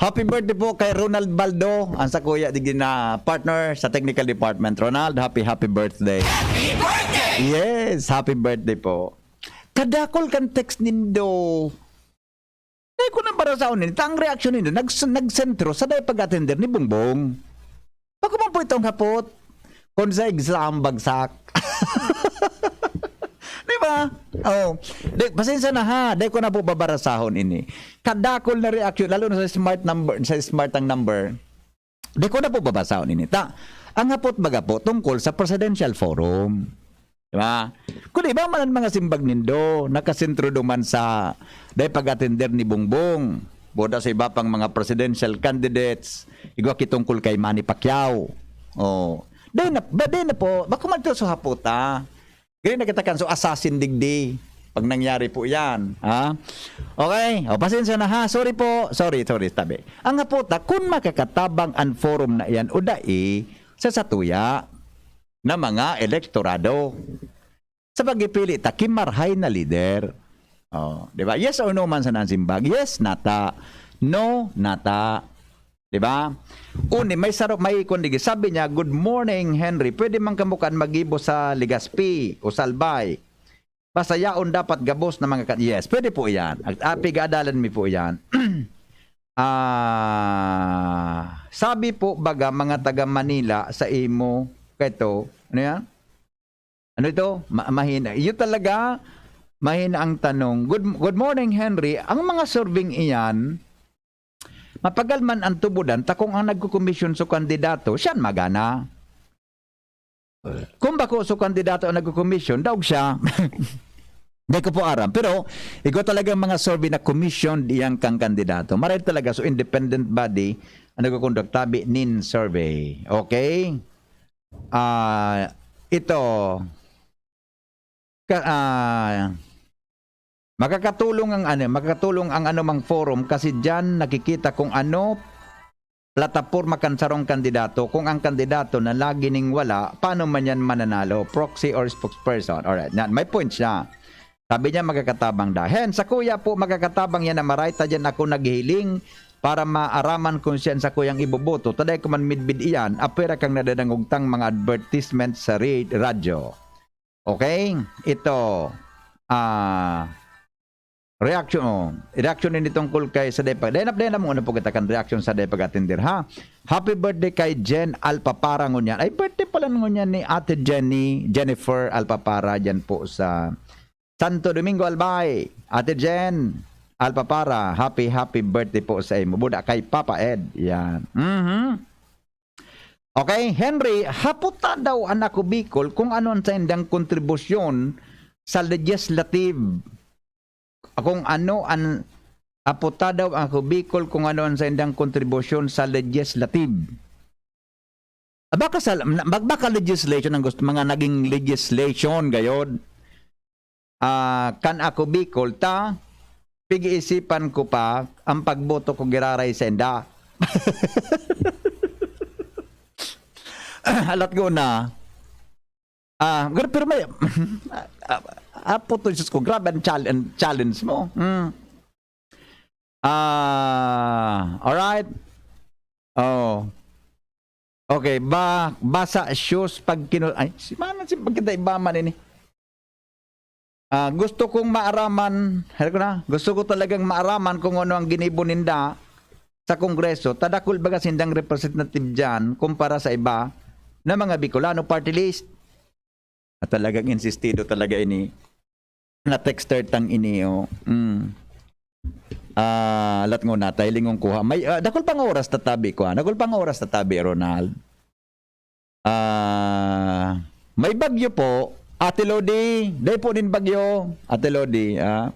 Happy birthday po kay Ronald Baldo, ang sa kuya digdi na partner sa technical department. Ronald, happy, happy birthday. Happy birthday! Yes, happy birthday po. Kadakol kan text nindo. Dai ko na para sa unin. Ta ang reaksyon nindo, nags-, nagsentro sa dai pag-atender ni Bongbong. Bako man po itong hapot. Kung sa exam, bagsak. Di ba? Oh. Di, pasensya na ha. Dai ko na po babarasahon ini. Kadakol na reaksyon, lalo na sa smart number, sa smart ang number. Dai ko na po babasahon ini. Ta, ang hapot baga po tungkol sa presidential forum. Di ba? Kung iba man ang mga simbag nindo, nakasentro duman sa dai pag-atender ni Bongbong, boda sa iba pang mga presidential candidates, igwa ki tungkol kay Manny Pacquiao. Oh. Dai na, ba, dai na po, bako man ito sa hapot, ha? Dai na kita kan so assassin digdi pag nangyari po yan, ha? Okay? O, pasensya na, ha? Sorry po. Sorry, sorry, tabi. Ang hapot, ha, kung makakatabang ang forum na yan o dai, sa satuya na mga elektorado. Sa pagpili ta ki marahay na lider. Oh, di ba? Yes or no man sa nang simbag? Yes, nata. No, nata. Di ba? Uni, may saro, may kundi, sabi niya, "Good morning, Henry. Pwede man kamo kan magibo sa Legazpi o Salbay. Basta yaon dapat gabos na mga kan-," Yes, pwede po yan. At, ah, pigaadalan mi po yan. Ah, sabi po baga mga taga Manila sa imo, kaito, ano yan? Ano ito? Ma-, mahina. Iyo talaga, mahina ang tanong. Good, good morning, Henry. Ang mga surveying iyan, mapagal man ang tubudan, ta kung ang nagkukomisyon sa kandidato, siya an magana. Kung bako sa kandidato ang nagkukomisyon, daog siya. Dai ko po aram. Pero, igwa talaga mga survey na commissioned iyang kang kandidato. Maray talaga, so independent body ang nagkukonduktabi nin survey. Okay? Ah, ito, ka-, ah, makakatulong ang ano, makakatulong ang anumang forum kasi diyan nakikita kung ano plataporma kan sarong kandidato. Kung ang kandidato na lagi ning wala, paano man yan mananalo? Proxy or spokesperson? Alright, yan. May point siya. Sabi niya, magkakatabang da. Hen, sa kuya po, magkakatabang yan na maray ta diyan ako naghihiling para maaraman kung siyan sa kuyang iboboto. Taday ko man midbid iyan, apwera kang nadadangog tang mga advertisement sa re-, radyo. Okay? Ito, ah, reaction, oh. Reaction din tungkol kay sa Depag. Dahil na, dahil na mong una po kita kan reaction sa Depag Atender, ha? Happy birthday kay Jen Alpapara ngunyan. Ay, birthday pala ngunyan ni Ate Jenny, Jennifer Alpapara, dyan po sa Santo Domingo, Albay. Ate Jen Alpapara, happy, happy birthday po sa imo. Buda kay Papa Ed. Yan. Mhm. Okay, Henry, haputa daw an Ako Bicol kung ano an saindang kontribusyon sa legislative. Kung ano an, haputa daw an Ako Bicol kung ano an saindang kontribusyon sa legislative. Ah, baka sa, na-, bag-, baka legislation ang gusto, mga naging legislation gayod. Ah, kan Ako Bicol ta, pag-iisipan ko pa ang pagboto ko giraray sa inda. Alat ko na. Ah, gra-, pero may, ah, ah, apo to, Diyos ko, grabe ang chal-, ang challenge mo. Hmm. Ah, alright. Oh. Okay, ba, basa shoes pag kinu-, ay, si mana, si pagkita iba man ini. Ah, gusto kong maaraman, ano ko na, gusto ko talagang maaraman kung ano ang ginibo ninda sa Kongreso. Tadakul baga sindang representative diyan kumpara sa iba na mga Bicolano party list. At talagang insistido talaga ini na texter tang ini, oh. Mm. Ah, lat ngona, tay lingon kuha. May, ah, dakul pang oras tatabi ko, ah. Dakul pang oras tatabi, Ronald. Ah, may bagyo po, Ate Lodi. Dai po nin bagyo, Ate Lodi, ah.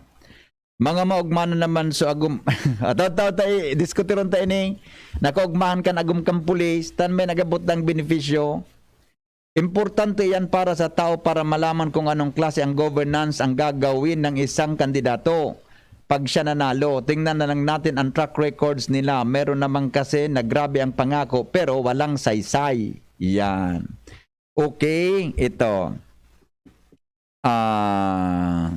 Mga maugma na naman so agom. Ataw-taw ta i-, diskutiron ta ini. Nakaugmahan kan agom kan pulis, tan may nagabot ng benepisyo. Importante yan para sa tao para malaman kung anong klase ang governance ang gagawin ng isang kandidato pag siya nanalo. Tingnan na lang natin ang track records nila. Meron naman kasi na grabe ang pangako pero walang saysay. Yan. Okay, ito. Ah,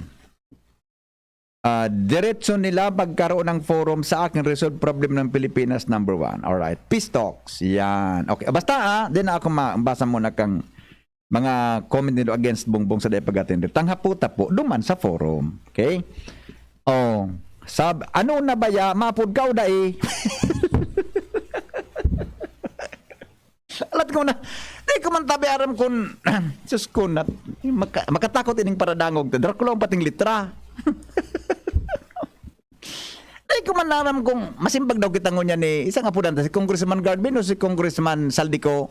ah, diretso nila pagkaroon ng forum sa akin, resolve problem ng Pilipinas, number one. Alright. Peace talks. Yan. Okay. Basta, ah, di na ako ma-, basa muna kang mga comment nila against Bongbong sa dai pag-attend. Tanghaputa po, duman sa forum. Okay? Oh, sab-, ano na ba ya? Mapod ka o dai? Alat ko na. Di ko man tabi aram kun, Diyos ko na, maka-, makatakot ining paradangog. Dracula ang pating litra. Di ko man aram kung masimbag daw kita ngunyan ni isang apo danta, si Congressman Garvin o si Congressman Saldico.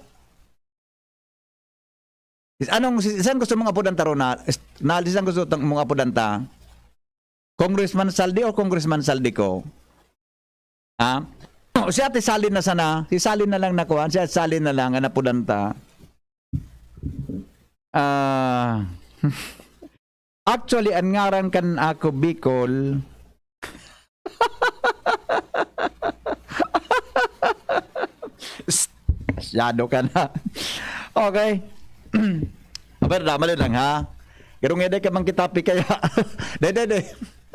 Is-, anong, si-, saan gusto mong apo danta, Ronald? Is-, Nal, saan gusto tang-, mong apo danta? Congressman Saldi o Congressman Saldico? Ha? O, si Ate Sally na sana. Si Sally na lang nakuha. Si Ate Sally na lang, ang apo danta. Ah, actually, ang ngaran kan Ako Bicol. Masyado ka na. Okay. Aber, damali lang, ha? Pero nga, dai ka man kitapi kaya. Dai, dai, dai.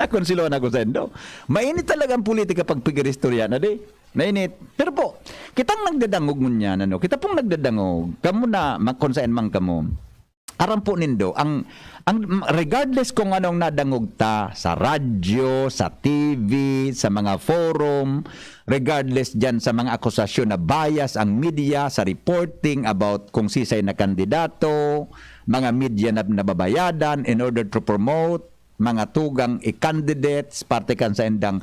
Nakonsilon ako sa indo. Mainit talaga ang politika pag pag-iristorya na, di? Mainit. Pero po, kitang nagdadangog ngunyan, ano? Kita pong nagdadangog. Kamo na, ma-, kung saan man kamo. Aram po nindo, ang, ang, regardless kung anong nadangog ta, sa radyo, sa T V, sa mga forum, regardless dyan sa mga akusasyon na bias ang media sa reporting about kung sisay na kandidato, mga media na nababayadan in order to promote, mga tugang i-candidates, parte kan sa indang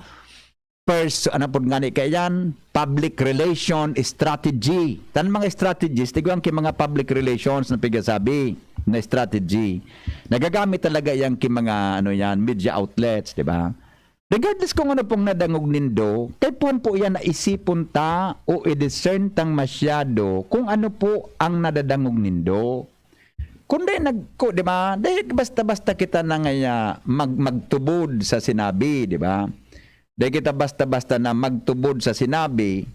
pers-, ano pod ngani kaya yan? Public relation strategy. Tan mga strategies, tigwan ki mga public relations na pigasabi na strategy. Nagagamit talaga yan ki mga, ano yan, media outlets, di ba? Regardless kung ano pong nadangog nindo, kay puhan po yan na isipon ta o i-discern tang masyado kung ano po ang nadadangog nindo. Kung di nag-, ko, di ba? Di basta-basta kita na ngaya mag-, magtubod sa sinabi, di ba? Di kita basta-basta na magtubod sa sinabi.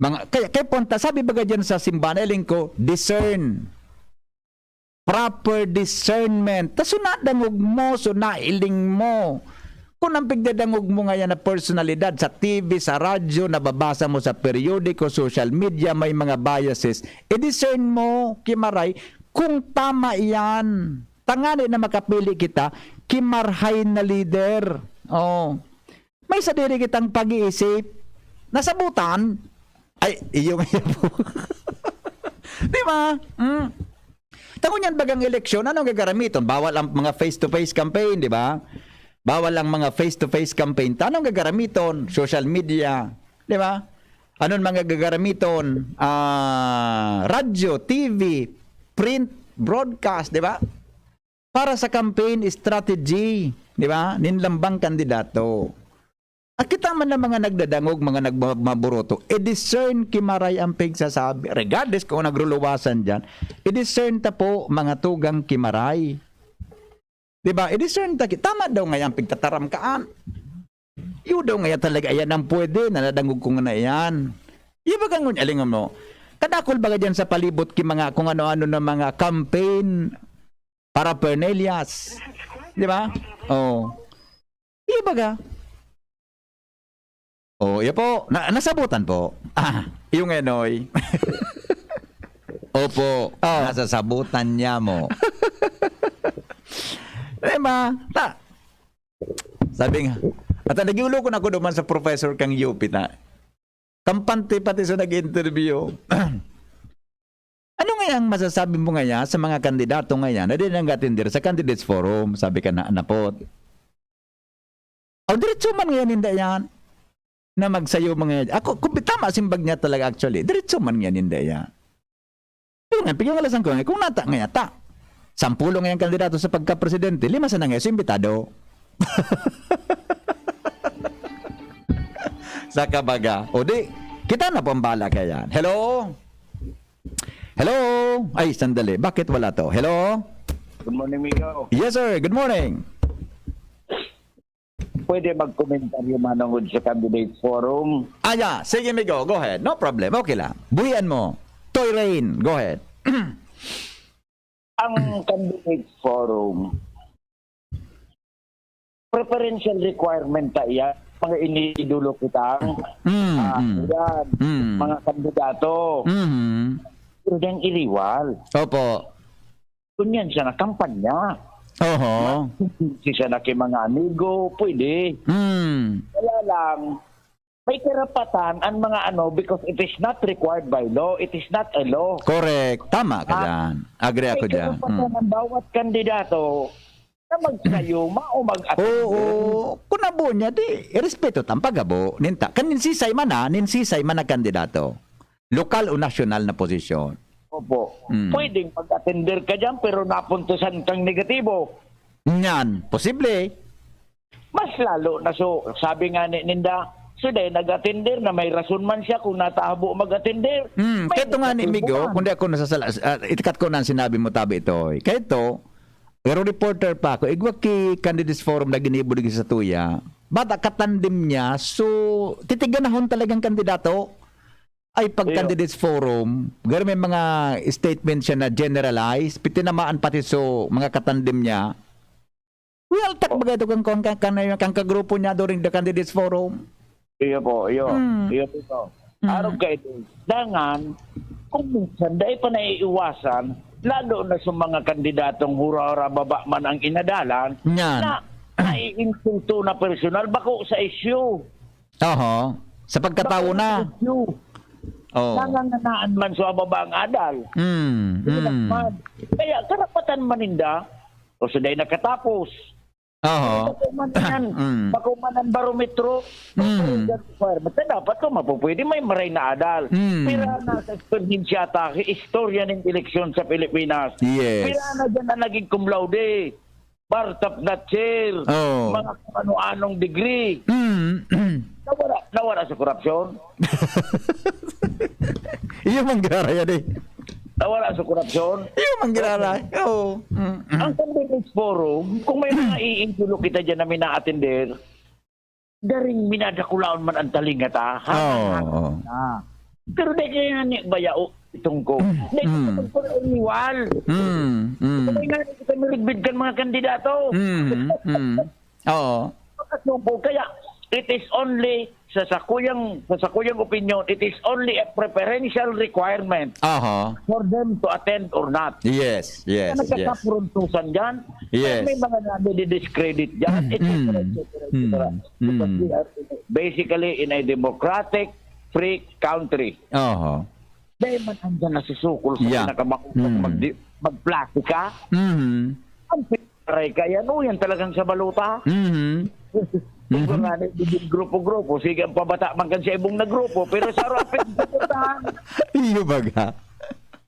Mga, kaya, kaya punta, sabi baga dyan sa simbahan, iling ko, discern. Proper discernment. Ta so nadangog mo, so nailing mo. Kung ang pigdadangog mo ngayon na personalidad sa T V, sa radyo, nababasa mo sa periodiko, social media, may mga biases, i-discern mo, kimaray, kung tama iyan. Tangani na makapili kita, kimarhay na leader. Oh. May sadiri kitang pag-iisip. Nasabutan, ay, iyo nga po. Di ba? Mm. Tango niyan bagang eleksyon, anong gagaramiton? Bawal ang mga face-to-face campaign, di ba? Bawal ang mga face-to-face campaign. Tanong gagaramiton, social media, di ba? anon mga gagaramiton, ah, radyo, T V, print, broadcast, di ba? Para sa campaign strategy, di ba? Nin lambang kandidato. At kita man ang mga nagdadangog, mga nagmaburoto, i-discern ki Maray ang pigsasabi. Regardless kung nagruluwasan dyan, i-discern ta po, mga tugang ki Maray. Di ba? I-discern ta ki-, tama daw nga yan, pigtataram kaan. Iyo daw nga yan talaga, ayan ang pwede, na nadangog ko nga na yan. Iyo ba kang alingon mo? Kadakol baga dyan sa palibot ki mga kung ano-ano na mga campaign paraphernalias. Di ba? Oh. Iyo baga? Oh, iyo po. Na, nasabutan po. Ah, iyo nga, Noy. Opo, Ah. nasasabutan niya mo. Di ba? Ta, sabi nga, at ang nagiulo ko na ko duman sa professor kang U P na, kampante pati sa nag-interview. Ano nga ang masasabi mo ngaya sa mga kandidato ngaya na di nag-atender sa Candidates Forum? Sabi ka na, napot. O, diretso man ngayon, hindi yan. Na magsayo mga, ako, kung tama simbag niya talaga actually, diretso man ngayon, hindi yan. Pero nga, pigyan alasan ko nga, kung nata nga yata, sampulo ngayong kandidato sa pagka-presidente, lima sana ngayon, so imbitado. Sa kabaga. O di, kita na po ang bala kaya. Hello? Hello? Ay, sandali. Bakit wala to? Hello? Good morning, Migo. Yes, sir. Good morning. Pwede magkomentaryo manungod sa Candidates Forum? Ah, yeah. Sige, Migo. Go ahead. No problem. Okay lang. Buhian mo. Toy Rain. Go ahead. Ang Candidates Forum, preferential requirement ta iyan. Mga iniidolo kitang, Mm, ah, mm. yan, Mm. mga kandidato. Mhm. Pero diyang iriwal. Opo. Kunyan siya na kampanya. Oho. Si siya na kay mga amigo, pwede. Mm. Kaya lang, may karapatan ang mga ano, because it is not required by law. It is not a law. Correct. Tama ka Ah, dyan. Agree ako may dyan. karapatan Mm. ang bawat kandidato na magsayuma o mag-attend. Oo. Kung nabo niya, di, irespeto ta ang paghabo. Ninta, kan ninsisay man na, ninsisay man na kandidato. Lokal o nasyonal na posisyon. Opo. Mm. Pwedeng mag-attender ka dyan, pero napuntusan kang negatibo. Yan. Posible. Mas lalo na so, sabi nga ni Ninda, so dahil nag-attender na may rason man siya kung natahabo mag-attender. Hmm, May kaito nga ni negatibo Migo, man. Kung di ako nasasala, ah, itikat ko na ang sinabi mo, tabi ito, eh. Kaito, pero reporter pa ako, igwa ki Candidates Forum na ginibo digdi sa Tuya, bata katandem niya, so, titiganahon talagang kandidato. Ay, pag Iyo. Candidates Forum, garo may mga statement siya na generalized, pitinamaan pati so mga katandem niya. Well, tak Oh. bagay ito kan, kan, kan, kan, kan kagrupo niya during the Candidates Forum. Iyo po, iyo. Mm. Iyo po ito. Mm. Arog ka ito. Dangan, kung minsan, dahil pa naiiwasan, lalo na sa mga kandidatong hura-hura baba man ang inadalan, Yan. na naiinsulto na personal, bako sa issue. Oho. Sa pagkatawo Bako na. sa issue. Oh. Nanganganaan man sa baba ang adal. Mm, Hindi mm. naman. Kaya karapatan man ninda, o sa day nakatapos, Oho. Bako man yan. Mm. Bako man ang barometro. Mm. Bako yan, requirement. Na dapat ko mapupwede may maray na adal. Mm. Pira na sa eksperyensya ta, istorya ng eleksyon sa Pilipinas. Yes. Pira na dyan ang naging cum laude, bar top notcher, Oh. mga kung ano-anong degree. Mm. Nawala, nawala sa korupsyon. Iyo man giraray yan eh. Nawala sa korupsyon. Iyo man giraray. Oo. Mm, mm. Ang Candidates Forum, kung may mga iidolo kita dyan na mina-attender, daring minadakulaon man ang talinga ta, ha? Oo, oo. Na. Pero di kaya ni baya o itong ko. Mm, Di mm. ko pag-iniwal. Mm, mm. Kaya nga, kita mirigvid kan mga kandidato. Mm, mm. Oo. Pagkasubo, kaya it is only, sa sakuyang, sa sakuyang opinion, it is only a preferential requirement Aha. for them to attend or not. Yes, yes, Kaya yes. nagkakapruntusan dyan. Yes. May mga nadi-discredit dyan, Mm, et cetera, mm, et cetera, et cetera. mm, Because mm. we are basically in a democratic, free country. Aha. Dahil man andyan nasusukol sa Yeah. pinakamautang Mm. magdi-, magplastika, Mm. ang Aray ka, yan, oh, yan talagang sa baluta. Mhm. Kung nga, nagiging grupo-grupo, sige, ang pabata man kan sa ibong na grupo, pero sa harap, pinagsuportahan. Iyo baga.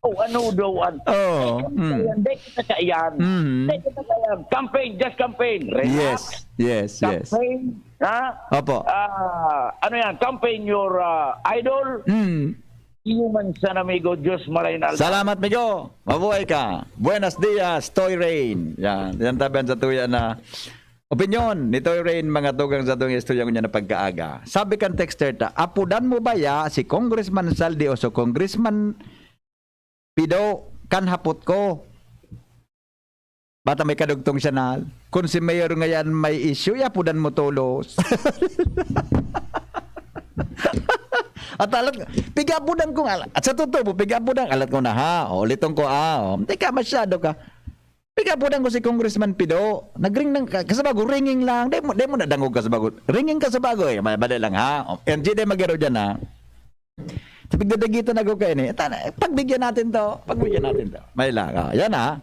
Oh, ano daw, an-, Oh, mm. Ayan, dahil kita sa iyan. Mm. Dahil kita sa iyan. Campaign, just campaign. Relax. Yes, yes, yes. Campaign, ha? Opo. Ah, ano yan? Campaign your, ah, idol. Mm. Iyo man san, amigo. Diyos maray na aldaw. Salamat, migo. Mabuhay ka. Buenos dias, Toy Rain. Yan. Yan tabi an satuya na opinyon ni Toy Rain, mga tugang, sa tuwing istorya ngunyan na pagkaaga. Sabi kan texter ta, "Apodan mo baya si Congressman Saldi o si Congressman Pido kan hapot ko?" Bata may kadugtong siya na, "Kung si Mayor ngayon may issue, apodan mo tolos." At alat, pigapodan kong ala-, at sa totoo po, pigapodan, alat ko na ha, o, uliton ko, ah, o, hindi ka masyado ka. Pigapodan ko si Congressman Pido, nagring ng, ka-, kasabago, ringing lang, di mo, di mo nadangog kasabago, ringing kasabago, eh, mabali lang ha, o, M G, di magaro dyan ha. Pigdadagitan ako kayo ni, tana, pagbigyan natin to, pagbigyan natin to. May lang, ah, yan ha.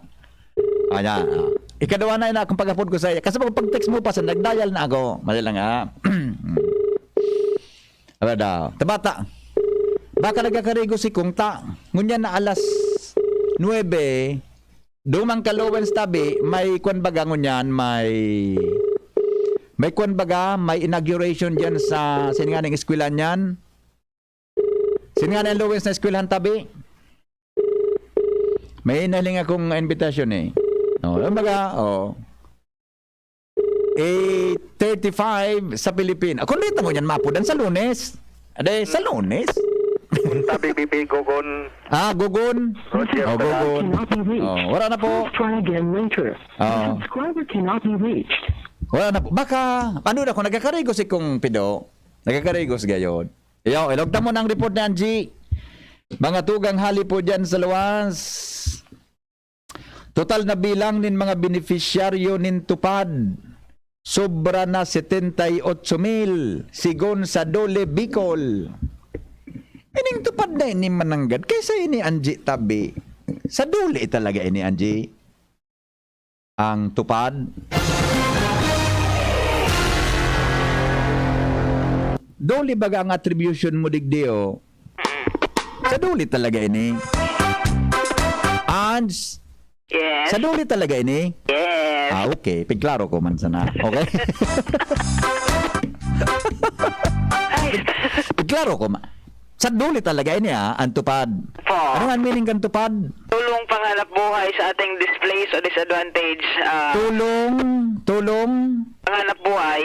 Ayan, ah. Ikaduha na yun akong pag-apod ko sa iya. Kasi pag, pag-text mo pa, sa nag-dial na ako. Mali lang, ah. Ara daw. Tabata. Baka nagkakarigo si Kung ta. Ngunyan na alas nuebe, dumang ka Lowens tabi, may kwan baga ngunyan, may, may kwan baga, may inauguration dyan sa, saan nga ning eskwela niyan? Saan nga ning Lowens na eskwelahan tabi? May nahiling akong invitation eh. Oh, ano baga? Oh. Eight thirty-five sa Pilipin. Ako, late na ngunyan mapudan sa Lunes. Ade, sa Lunes. Punta B B B Gogon. Ah, Gogon. Roger. Oh, Gogon. Cannot be reached. Oh, wala na po. Please try again later. Oh. The subscriber cannot be reached. Wala na po. Baka, ano na, kung nagkakarigos si Kung Pido, nagkakarigos gayod. Iyo, ilog ta mo ng report ni Angie. Mga tugang hali po dyan sa luwas. Total na bilang nin mga benepisyaryo nin tupad, sobra na setenta y ocho mil, sigon sa Dole Bicol. Ining tupad na ini mananggad, kaysa ini, Angie, tabi. Sa Dole talaga ini, Angie. Ang tupad. Dole baga ang attribution mo, digdi, oh. Sa Dole talaga ini. Ans, Yes. Sa Dole talaga ini? Yes. Ah, okay. Pigklaro ko man sana. Okay? Pigklaro ko ma-, sa Dole talaga ini, ah, ang tupad. Po. Ano nga ang meaning kan tupad? Tulong panghanap buhay sa ating displaced o disadvantaged, ah, Tulong, tulong. Panghanap buhay.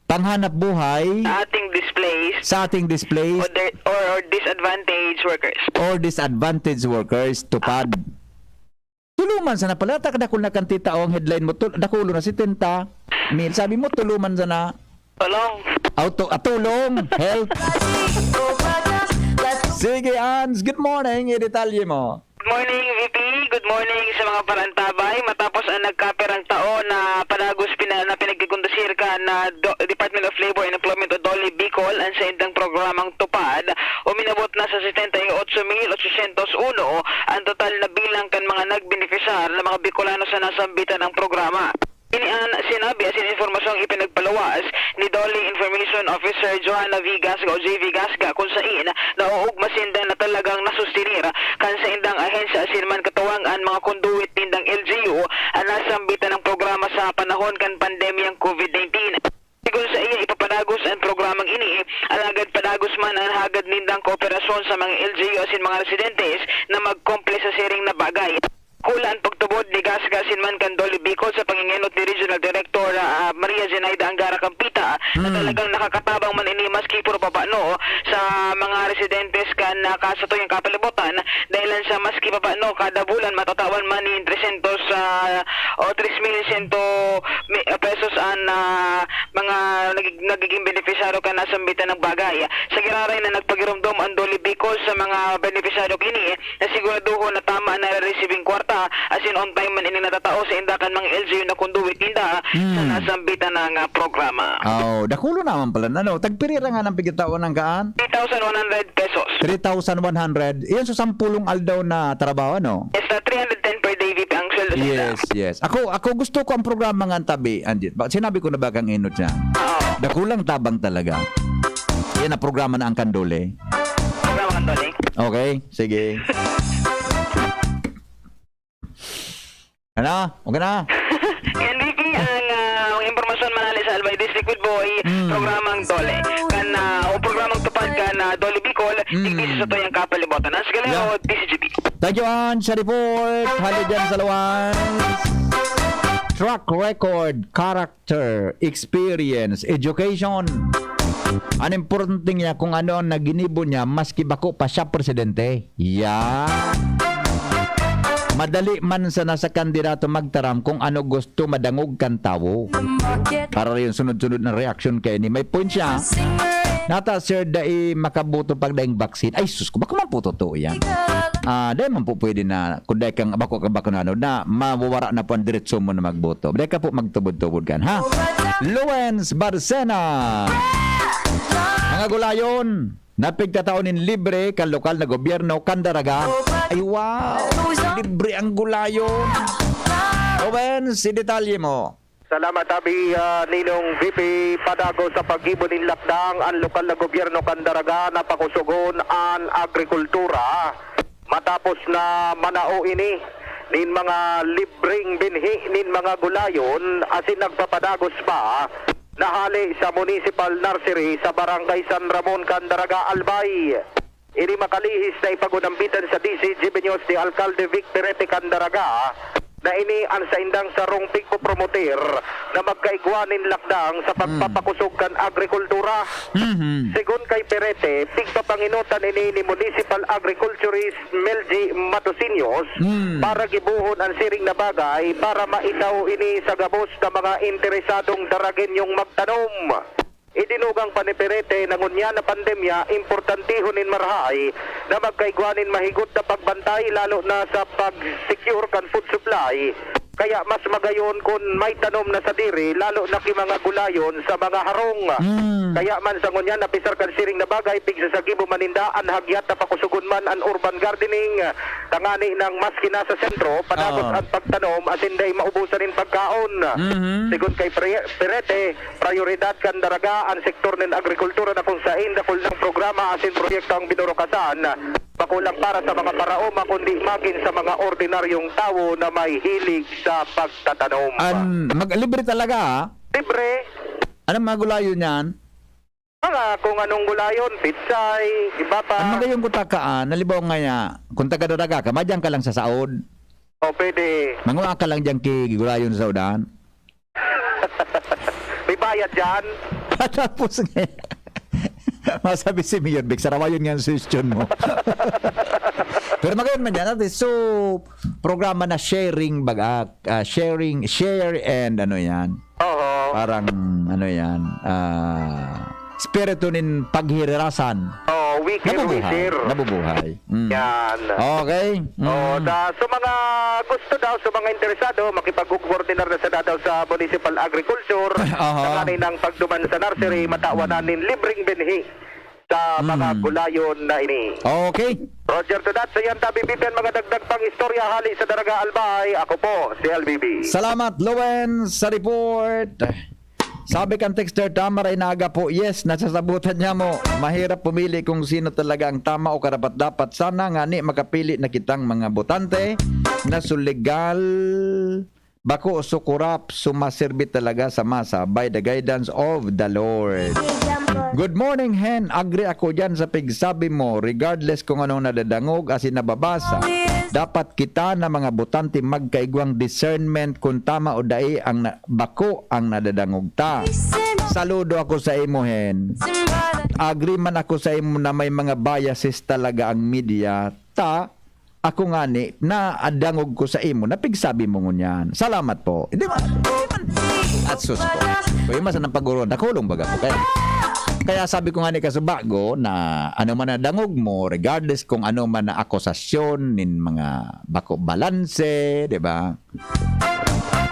Panghanap buhay. Sa ating displaced. Sa ating displaced. O di-, or, or disadvantaged workers. Or disadvantaged workers, tupad. Tuluman sana pala, ta dakul na kantita, oh, ang headline mo, tul-, dakulo na, setenta mil. Sabi mo, tuluman sana. Tulong. Auto, ah, tulong, health. Sige, Ans, good morning. Idetalye mo. Good morning, V P. Good morning sa mga parantabay. Matapos ang nagkapirang taon na padagos pina-, na pinagkikondusir kan, ah, do-, Department of Labor and Employment o DOLE Bicol ang saindang programang tupad, uminabot na sa setenta y ocho mil ochocientos uno ang total na bilang kan mga nagbenepisyar na mga Bicolano sa nasambitan ang programa. Ini an sinabi asin impormasyong ipinagpaluwas ni DOLE Information Officer Johanna V. Gasga o J V Gasga, kun sain nauugma sinda na talagang nasustenir kan saindang ahensya asin man katuwang an mga conduit nindang L G U an nasambitan ng programa sa panahon kan pandemyang COVID nineteen. Sigon saiya, ipapadagos an programang ini, alagad padagos man an hagad nindang kooperasyon sa mga L G U asin mga residentes na magkumple sa siring na bagay. Dakula an pagtubod ni Gasga asin man kan DOLE Bicol sa pangengenot ni Regional Director, ah, Maria Zenaida Angara Campita, na Hmm. talagang nakakatabang man ini maski puro papano sa mga residentes kan, ah, kasatuyang kapalibutan, dahilan sa maski papano kada bulan matatawan man nin trescientos, ah, o tres mil sento mi-, pesos an, ah, mga nagig-, nagiging benepisyaryo kan nasambitan na bagay. Sa giraray na nagpagiromdom an DOLE Bicol sa mga benepisyaryo kini, na siguraduhon na tama na nare-receive an kwarta, asin on time man ini natatao sainda kan mga L G U na conduit ninda sa Hmm. nasambitan na nga programa. Aw, dakulo naman pala na, no? Tagpiri ra nga nang pigtaon ang kaan? Three thousand one hundred pesos. Three thousand one hundred. Iyan sa sampulong aldaw na trabaho, no? Yes, na three hundred ten per day, V P, ang sweldo sa Yes, yes. Ako, ako gusto ko ang programa nga ang tabi, Anjit. Ba, sinabi ko na ba kang inot siya? Oo. Dakulang tabang talaga. Yan ang programa na ang Kandole. Programa ng Dole. Okay, sige. Ano? Okay na? Yan, Vicky, ang ah, ang impormasyon manali sa Albay District with Boy, Mm. programang Dole. Kan, ah, o programang tupad kan ah, Dole Bicol, Mm. digdi sa Satoyang Kapalibutan. Ang sigala Yeah. o D C G B. Thank you, Ann, sa report. Hali dyan sa Luwans. Track record, character, experience, education. Ang importante niya kung ano ang naginibo niya, maski bako pa siya presidente. Yan. Madali man sana sa kandidato magtaram kung ano gusto madangog kan tawo. Para yung sunod-sunod na reaksyon kay ni may point siya. Nata, sir, dai makaboto pag daing vaccine. Ay, sus ko, bako man po totoo yan. Ah, dai man po pwede na, kung dai kang bako ka bakunano, na mawawara na po ang diretso mo na magboto. Dai ka po magtubod-tubod kan, ha? Luwens Barcena. Mga gulayon, napigtatao nin libre kan lokal na gobyerno, kan Daraga. Ay, wow! Libre ang gulayon. Luwens, si detalye mo. Salamat, Abi. Ah, Ninong V P, padagos sa paggibo nin lakdang, ang lokal na gobyerno kan Daraga na pakusugon an agrikultura. Matapos na manao ini nin mga libreng binhi nin mga gulayon, asin nagpapadagos pa na hali sa municipal nursery sa Barangay San Ramon kan Daraga, Albay. Ini makalihis na ipagunambitan sa D C G B News ni Alkalde Vic Perete kan Daraga na ini ang saindang sarong pigpopromoter na magkaigwa nin lakdang sa pagpapakusog kan agrikultura. Mhm. Segun kay Perete, pigpapangenotan ini ni Municipal Agriculturist Melgy Matosiños Mm. para gibohon ang siring na bagay para maitaw ini sa gabos na mga interesadong Daragenyong magtanom. Idinugang pa ni Perete na ngunyan na pandemya, importantehon nin marahay na magkaigwa nin mahigot na pagbantay, lalo na sa pag-secure kan food supply. Kaya mas magayon kun may tanom na sadiri, lalo na ki mga gulayon sa mga harong. Mm. Kaya man sa ngunyan, apisar kan siring na bagay, pigsasagibo man ninda an hagyat na pakusugon man an urban gardening, tangani nang maski nasa sentro, padagos Oo. an pagtanom asin dai maubusan nin pagkaon. Mhm. Segun kay Pre- Perete, prayoridad kan Daraga an sektor nin agrikultura na kun sain dakul nang programa asin proyekto ang binurukasan. Bako lang para sa mga paraoma, kundi magin sa mga ordinaryong tawo na may hilig sa pagtatanom. An, mag, libre talaga, ah. Libre. Anong mga gulayon yan? Mga kung anong gulayon, pitsay, iba pa. Ang magayong kutakaan, halimbawa ngaya, kung taga-Daraga ka, madyan ka lang sa saod. O pwede. Manguha ka lang dyan ki gulayon sa udan. May bayad dyan. Tapos nga, masabi si Mayor Vic, sarawayon nga ang suggestion mo. Pero magayon man yan, ate. So, programa na sharing, baga, ah, sharing, share and ano yan. Oo. Parang, ano yan, ah, espiritu nin paghirirasan. Oo, wikir, Nabubuhay. wisir. Nabubuhay. Mm. Yan. Okay. Mm. Oh, da, sa mga gusto daw, sa mga interesado, makipag-coordinar na sana daw sa Municipal Agriculture, Aha. sa kaninang pagduman sa nursery, matawanan nin libreng binhi sa mga Mm. gulayon na ini. Okay. Roger to that. Sa yan, tabi bitan mga dagdag pang istorya hali sa Daraga Albay. Ako po, si L B B. Salamat, Lowen, sa report. Sabi kan texter, "Tama ray naga po." Yes, nasasabutan niya mo. Mahirap pumili kung sino talaga ang tama o karapat-dapat. Sana nga ni makapili na kitang mga botante na su legal, bako su korap, sumaserbi talaga sa masa by the guidance of the Lord. Good morning, Hen. Agree ako dyan sa pigsabi mo. Regardless kung anong nadadangog asin nababasa, dapat kita na mga botante magkaigwang discernment kung tama o dai ang na- bako ang nadadangog ta. Saludo ako sa imo, Hen. Agree man ako sa imo na may mga biases talaga ang media. Ta, ako ngani, nadangog ko sa imo, napigsabi mo ngunyan. Salamat po. Hindi man, hindi man. At sus ko. Kung yung masanang paguro, nakulong baga po. Kaya, kaya sabi ko nga ni Kasubago na ano man na dangog mo, regardless kung ano man na akusasyon nin mga bako balanse, di ba?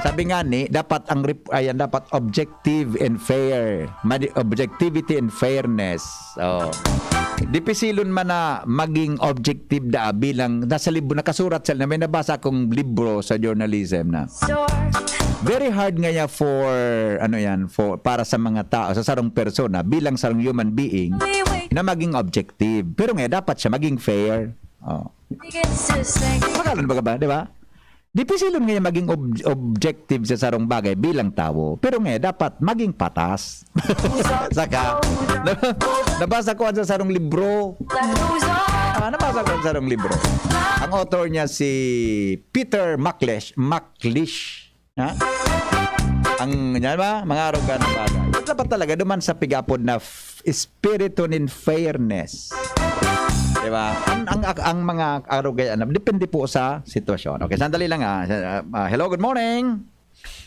Sabi nga ni, dapat ang rep-, ayan, dapat objective and fair. Madi-, objectivity and fairness. Oh. Dipisilon man na maging objective da bilang nasa libro, nakasurat sila na may nabasa akong libro sa journalism na very hard ngaya for, ano yan, for, para sa mga tao, sa sarong persona, bilang sarong human being, na maging objective. Pero nga, dapat siya maging fair. Oh. Magalon ba ka ba, di ba? Dipisilon ngaya maging ob-, objective sa sarong bagay bilang tawo. Pero nga, dapat maging patas. Saka, nabasa ko sa sarong libro. Ah, nabasa ko sa sarong libro. Ang author niya si Peter Maklish. Maklish. Ha? Ang, yan ba? Mga arogan na bagay. Dapat talaga duman sa pigapod na f-, espiritu nin fairness. Di ba? Ang, ang, ang mga arugay, ano, depende po sa sitwasyon. Okay, sandali lang, ah. Ah, ah, hello, good morning.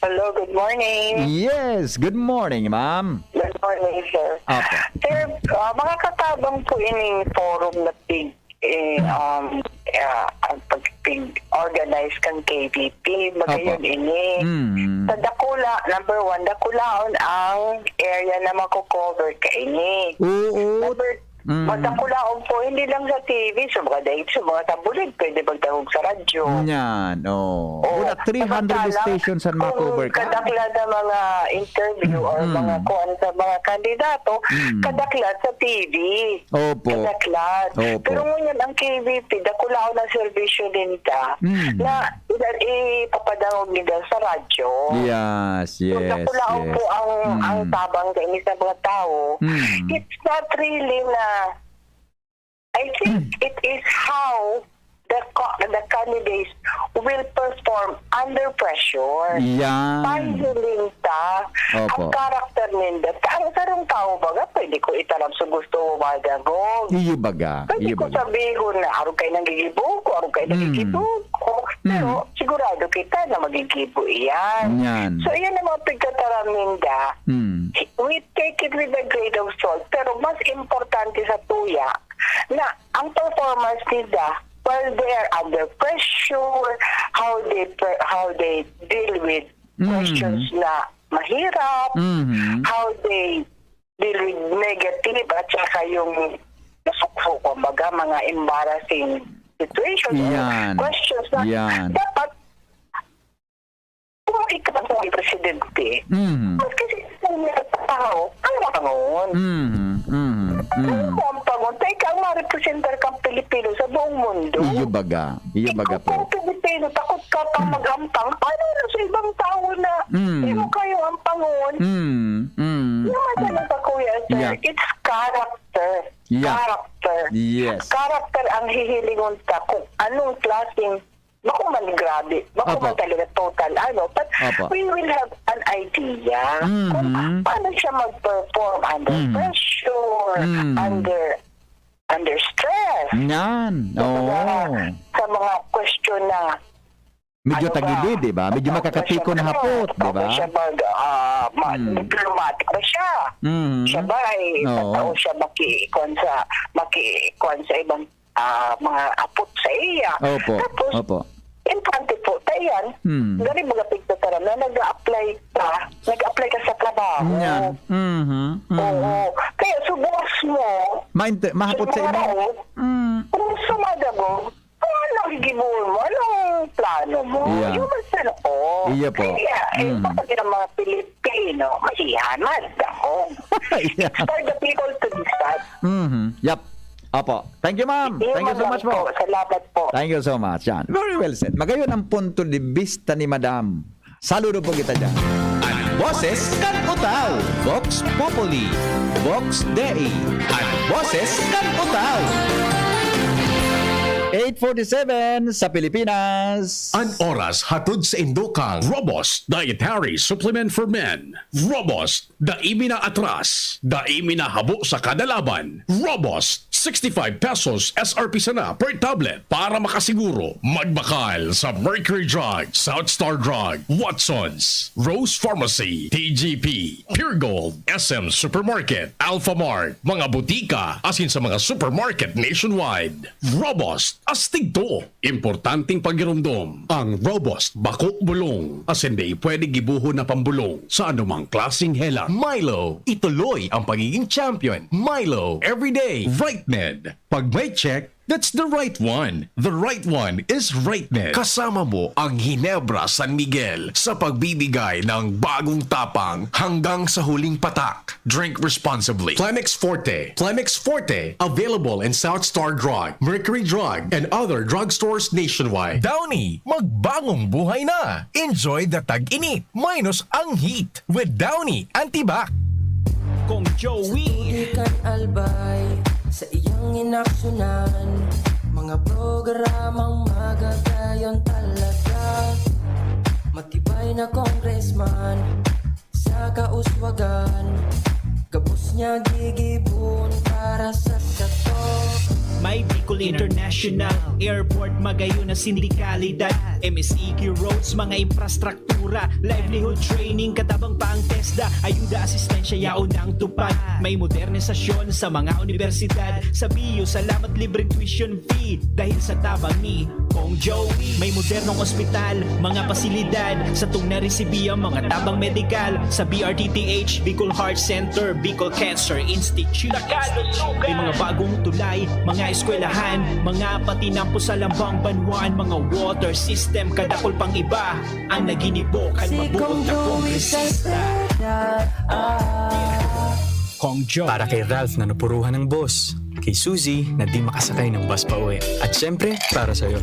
Hello, good morning. Yes, good morning, ma'am. Good morning, sir. Apo. Sir, ah, mga katabang po ining forum na pig, eh, um, ah, ang pag-, pig-organize kan K B P, magayon Apo. ini. Mm. Sa dakula, number one, dakulaon ang area na mako-cover kaini. Oo. Number Mm. Magdakulaon po, hindi lang sa T V, sa mga dahil sa mga tabulid, pwede magdangog sa radyo. Yan, oh. Oh, Una, three hundred samantala, stations ang kung makover ka. Kadaklan na mga interview or Mm. mga kuwan sa mga kandidato, Mm. kadaklan sa T V. Opo. Kadaklan. Opo. Pero ngunyan, ang K B P, dakulaon ang serbisyo ninda Mm. na idan-, ipapadangog ninda sa radyo. Yes, So, yes, dakulaon yes. po ang, Mm. ang tabang sa inis na mga tao. Mm. It's not really na, I think Mm. it is how the co-, the candidates will perform under pressure. Yan. Pahiling ta Opo. ang karakter ninda. Ang sarong tao, baga, pwede ko itaram sa gusto mo madangog. Iyo baga, Pwede iyo ko baga. sabihon na, "Arog kayo nang gigibo ko, arog kayo Mm. nang gigibo ko." Pero Mm. sigurado kita na magigibo iyan. Yan. So, iyan ang mga pagkataram ninda. Mm. We take it with a grain of salt. Pero mas importante sa tuya na ang performance ninda while they are under pressure, how they pre-, how they deal with Mm. questions na mahirap, Mm. how they deal with negative at saka yung nasuksok, kumbaga, mga embarrassing situations or Yan. questions na Yan. dapat kung ikaw ang presidente, Mm. mas kasi kung may tao, ang pangon. Mm. Mm. Mm. Ang pangon, ta ikaw ang marepresentar kang Pilipino sa buong mundo. Iyo baga. Iyo baga Ikaw po. pang Pilipino, takot ka pang Mm. mag-ampang. Paano na sa ibang tao na Mm. di mo kayang ampangon? Mm. Mm. Yung Mm. madala sa kuya, sir, Yeah. it's character. Yeah. Character. Yes. Character ang hihilingon ta kung anong klaseng, bako man grabe, bako Opo. man talaga total, ano, but Opo. we will have an idea Mhm. kung paano siya mag-perform under Mhm. pressure, Mhm. under, under stress. Yan. Kumbaga, Oo. sa mga question na Medyo ano ba? tagilid, di ba? Medyo Ano, makakatiko na ano, hapot, di ba? Siya mag, ah, ma-, Hmm. diplomatic ba siya? Hmm. Siya ba ay Oo. tao siya makikon sa, makikon sa ibang, ah, mga apot sa iya? Opo, Tapos, opo. importante po, tayan, Hmm. gani mga pigtataram na nag-a-apply ka, nag-a-apply ka sa trabaho. Yan. Mhm, mhm. Oo. Kaya sa boss mo, Mainte-, mahapot sa mga imo. tao, Hmm. kung sumadagog, Ano ang gigibohon mo? Anong plano mo? Yeah. Yung mas ano ko. Iya po. Kaya, eh, Mm. kapag ang mga Pilipino, masihan, madakong. Yeah. It's for the people to decide. Mhm. Yep. Opo. Thank you, ma'am. Yun Thank you so lang much po. po. Salamat po. Thank you so much. Yan. Very well said. Magayon ang punto de vista ni Madam. Saludo po kita dyan. An boses kan Utao, Vox Populi, Vox Dei. An boses kan Utao. Eight forty-seven sa Pilipinas. An oras hatod sa indo kan Robust Dietary Supplement for Men. Robust, dai mi na atras, dai mi na habo sa kada laban. Robust, sixty-five pesos S R P sana per tablet. Para makasiguro, magbakal sa Mercury Drug, South Star Drug, Watsons, Rose Pharmacy, T G P, Pure Gold, S M Supermarket, Alphamart, mga butika, asin sa mga supermarket nationwide. Robust, Astig to! Importanteng pagiromdom, ang Robust bako bulong, asin dai pwede gibohon na pambolong sa anumang klaseng helang. Milo, ituloy ang pagiging champion. Milo, everyday, Rightmed. Pag may check, that's the right one. The right one is Rightmed. Kasama mo ang Ginebra San Miguel sa pagbibigay ng bagong tapang hanggang sa huling patak. Drink responsibly. Plemex Forte. Plemex Forte, available in South Star Drug, Mercury Drug, and other drugstores nationwide. Downy, magbagong buhay na. Enjoy the tag-init minus ang heat with Downy Antibac. Kong Joey. Di kan albay sa iyang inaksyonan. Mga programang magagayon talaga. Matibay na congressman sa kauswagan. Gabos niya gigibon para sa kato. May Bicol International Airport, magayon na sindikalidad. M S E Q roads, mga infrastruktura, livelihood training, katabang pa ang TESDA. Ayuda, asistensya, yaon ang tupad. May modernisasyon sa mga universidad. Sa B U, salamat, libreng tuition fee dahil sa tabang ni Kong Joey. May modernong ospital, mga pasilidad, satong naresibi ang mga tabang medikal sa B R T T H, Bicol Heart Center, Bicol Cancer Institute. May mga bagong tulay, mga eskwelahan, mga patinampo sa lambang banwaan, mga water system, kadakol pang iba ang naginibo kan mabuot na kongresista. Kong Joey. Para kay Ralph na napuruhan ng boss, kay Suzy na di makasakay ng bus pa uwi, at syempre, para sa'yo.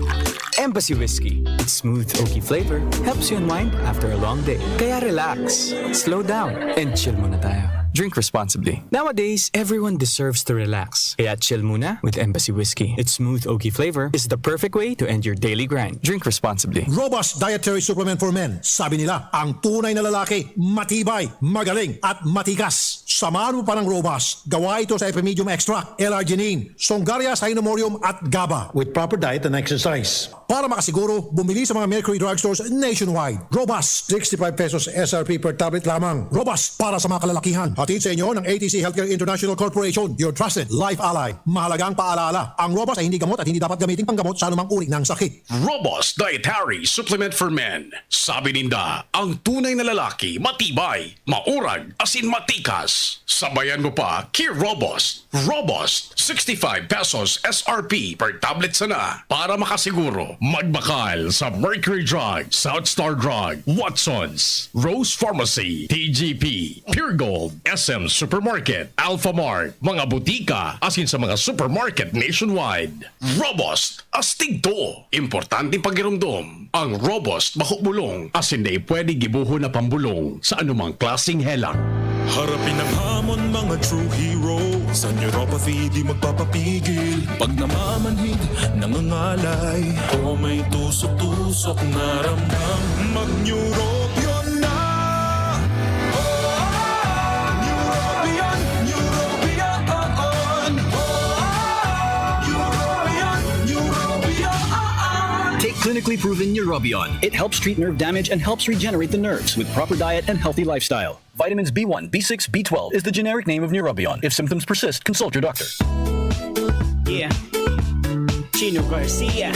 Embassy Whiskey. Its smooth, oaky flavor helps you unwind after a long day. Kaya relax, slow down, and chill muna tayo. Drink responsibly. Nowadays, everyone deserves to relax. Kaya chill muna with Embassy Whiskey. Its smooth, oaky flavor is the perfect way to end your daily grind. Drink responsibly. Robust Dietary Supplement for Men. Sabi nila, ang tunay na lalaki, matibay, magaling, at matikas. Samahan mo pa ng Robust. Gawa ito sa Epimedium Extract, L-arginine, Songaria, Cynomorium at GABA. With proper diet and exercise. Para makasiguro, bumili sa mga Mercury Drugstores nationwide. Robust, sixty-five pesos S R P per tablet lamang. Robust, para sa mga kalalakihan. Hatid sa inyo ng A T C Healthcare International Corporation, your trusted life ally. Mahalagang paalaala, ang Robust ay hindi gamot at hindi dapat gamitin panggamot sa anumang uri ng sakit. Robust Dietary Supplement for Men. Sabi ninda, ang tunay na lalaki, matibay, maurag, asin matikas. Sabayan mo pa ki Robust. Robust, sixty-five pesos S R P per tablet sana. Para makasiguro, magbakal sa Mercury Drug, South Star Drug, Watsons, Rose Pharmacy, T G P, Pure Gold, S M Supermarket, Alphamart, mga butika, asin sa mga supermarket nationwide. Robust, astig to! Importanteng pagiromdom, ang Robust bako bulong, asin dai pwede gibohon na pambolong sa anumang klaseng helang. Harapin ang hamon, mga true hero. Sa neuropathy, di magpapapigil. Pag namamanhid, nangangalay, o may tusok-tusok na ramdam, mag-Neurobion na! Neurobion, Neurobion, Neurobion, Neurobion. Take clinically proven Neurobion. It helps treat nerve damage and helps regenerate the nerves with proper diet and healthy lifestyle. Vitamins B one, B six, B twelve is the generic name of Neurobion. If symptoms persist, consult your doctor. Yeah. Chino Garcia.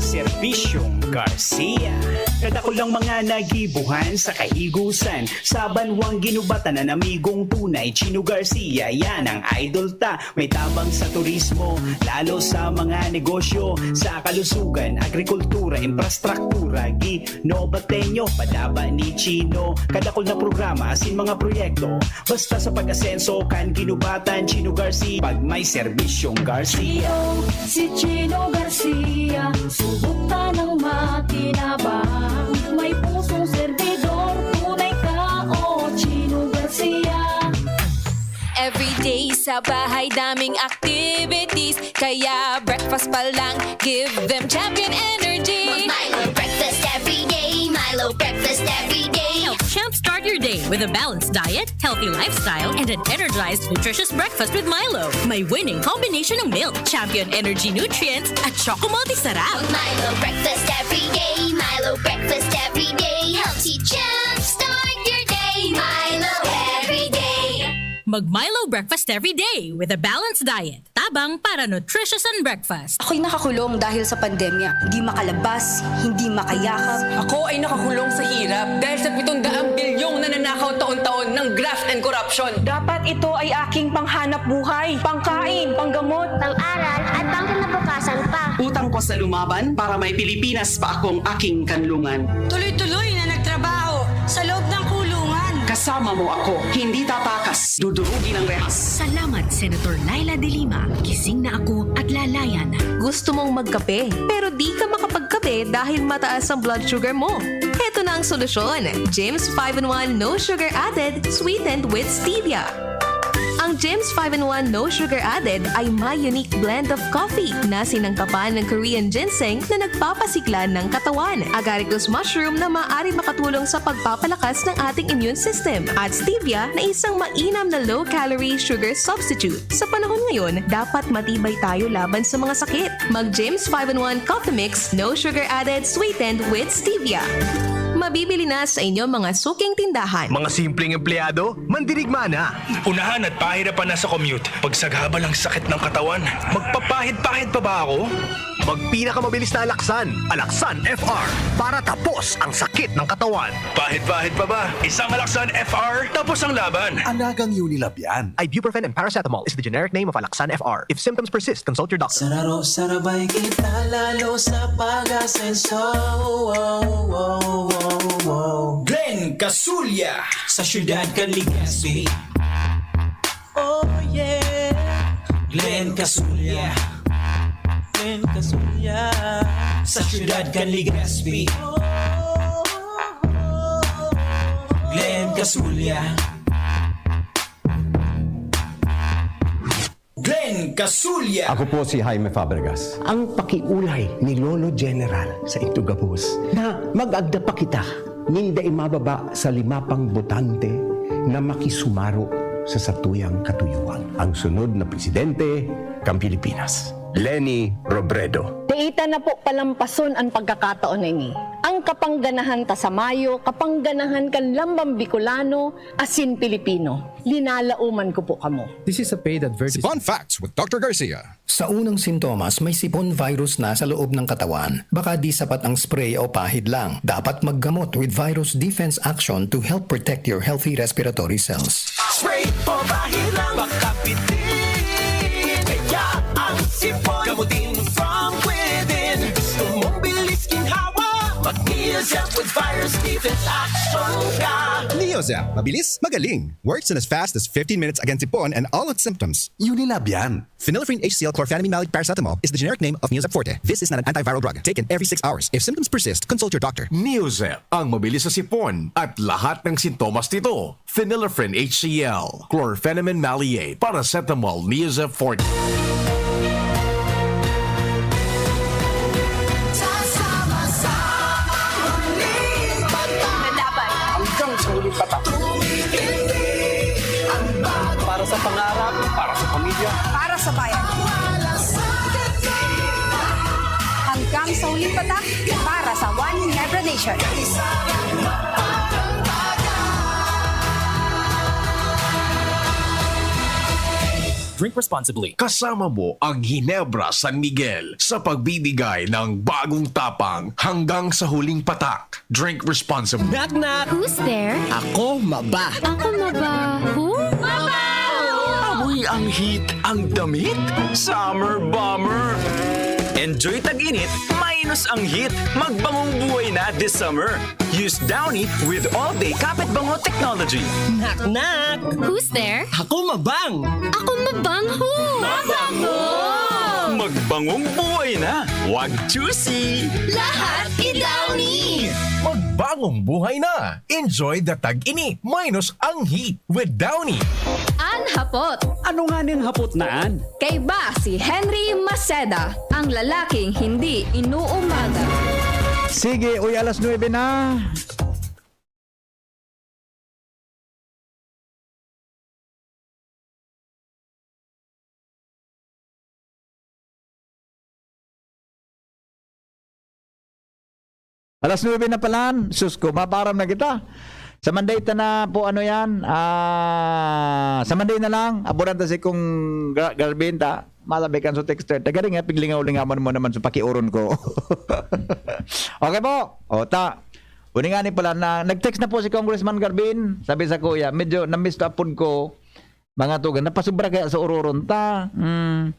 Servisyong Garcia. Kadakul ang mga nagibuhan sa kaigusan. Sa banwang ginubatan, an amigong tunay, Chino Garcia, yan ang idol ta. May tabang sa turismo, lalo sa mga negosyo, sa kalusugan, agrikultura, infrastruktura, gi-, Nobateño, padaba ni Chino. Kadakul na programa, asin mga proyekto. Basta sa pag-asenso kan ginubatan, Chino Garcia. Pag may serbisyong Garcia. Chino, si Chino Garcia, subok tanang makinabang. May pusong serbidor, tunay ka, o Chino Garcia. Everyday sa bahay, daming activities. Kaya breakfast pa lang, give them champion energy. Milo breakfast every day. Milo breakfast every day. Help jumpstart your day with a balanced diet, healthy lifestyle, and an energized, nutritious breakfast with Milo. May winning combination ng milk, champion energy nutrients, at Choco Multi Sarap. Milo breakfast every day. Milo breakfast every day. Healthy jumpstart your day. Milo every day. Mag Milo breakfast every day with a balanced diet. Tabang para nutritious and breakfast. Ako'y nakakulong dahil sa pandemya. Hindi makalabas, hindi makayakap. Ako ay nakakulong sa hirap dahil sa pitong daang bilyong nananakaw taon-taon ng graft and corruption. Dapat ito ay aking panghanap buhay, pangkain, panggamot. Pang-aral at pangkinabukasan pa. Utang ko sa lumaban para may Pilipinas pa akong aking kanlungan. Tuloy-tuloy na nagtrabaho sa loob ng kulungan. Kasama mo ako, hindi tatakas, dudurugin ang rehas. Salamat, Senator Leila de Lima. Gising na ako at lalayan. Gusto mong magkape, pero di ka makapagkape dahil mataas ang blood sugar mo? Heto na ang solusyon, James five in one No Sugar Added, sweetened with stevia. Ang James five in one No Sugar Added ay may unique blend of coffee na sinangkapan ng Korean ginseng na nagpapasigla ng katawan, agaricus mushroom na maaari makatulong sa pagpapalakas ng ating immune system, at stevia na isang mainam na low-calorie sugar substitute. Sa panahon ngayon, dapat matibay tayo laban sa mga sakit. Mag James five in one Coffee Mix, no sugar added, sweetened with stevia. Mabibili na sa inyong mga suking tindahan. Mga simpleng empleyado, mandirigma na. Unahan at pahirapan na sa commute. Pagsagabal ang sakit ng katawan. Magpapahid-pahid pa ba ako? Magpinakamabilis na Alaksan, Alaksan F R, para tapos ang sakit ng katawan. Pahid-pahid pa ba? Isang Alaksan F R, tapos ang laban. Anagang Unilab yan. Ibuprofen and paracetamol is the generic name of Alaksan F R. If symptoms persist, consult your doctor. Sararo, sarabay kita lalo sa pag-asenso. Wow, wow, wow, wow. Glenn Casulya sa siyudad kan Legazpi. Oh yeah. Glenn Casulya. Glenn Casulya sa siyudad kan Legazpi. Glenn Casulya. Glenn Casulya. Ako po si Jaime Fabregas. Ang pakiulay ni Lolo General sa Itugabos na mag-agda pa kita nin dai mababa sa lima pang botante na makisumaro sa satuyang katuyuan. Ang sunod na presidente kan Pilipinas, Leni Robredo. Dai ta na po palampason an pagkakataon na ini. Ang kapangganahan ta sa mayo, kapangganahan kan lambang Bicolano asin Pilipino. Linalauman ko po kamo. This is a paid advertisement. Sipon Facts with Doctor Garcia. Sa unang sintomas, may sipon virus na sa loob ng katawan. Baka di sapat ang spray o pahid lang. Dapat maggamot with Virus Defense Action to help protect your healthy respiratory cells. Spray o pahid lang, baka pitin. Kaya ang sipon, gamutin from within. Gusto mong bilis ginhawa? Mag-Neozep with Virus Defense Action ka. Neozep, mabilis, magaling. Works in as fast as fifteen minutes against sipon and all its symptoms. Unilab yan. Phenylephrine H C L chlorphenamine maleate paracetamol is the generic name of Neozep Forte. This is not an antiviral drug. Taken every six hours. If symptoms persist, consult your doctor. Neozep, ang mabilis sa sipon at lahat ng sintomas nito. Phenylephrine H C L, chlorphenamine maleate, paracetamol, Neozep Forte. Hanggang sa huling patak. Para sa pangarap, para sa pamilya. Para sa bayan. Hanggang sa huling patak, para sa One Ginebra Nation. Drink responsibly. Kasama mo ang Ginebra San Miguel sa pagbibigay ng bagong tapang hanggang sa huling patak. Drink responsibly. Knock, knock. Who's there? Ako, Maba. Ako, Maba. Who? Maba! Amoy ang heat, ang damit, summer bomber. Enjoy tag-init, minus ang heat. Magbangong buhay na this summer. Use Downy with all-day kapit bango technology. Knock, knock. Who's there? Ako, Mabang. Ako, Mabang. Who? Mabango! Magbangong buhay na. Wag choosy. Lahat i-Downy. Magbangong buhay na. Enjoy the tag-init minus ang heat with Downy. An hapot. Ano nga ning hapot na an? Kaiba si Henry Maceda, ang lalaking hindi inuumaga. Sige, uy, alas nuebe na. Alas nuebe na pala, sus ko, maparam na kita. Sa Monday ta na po, ano yan? Ah, sa Monday na lang, aburan ta si Kong Gra-, Garvin ta. Malabi kan so texter. Tagaring nga, piglingaw-lingawan mo naman sa pakiuron ko. Okay po. O, ta. Uni nga ni pala, na, nag-text na po si Congressman Garvin. Sabi sa kuya, medyo namiss to apod ko. Mga tugang, napasubra kaya sa ururon ta. Hmm.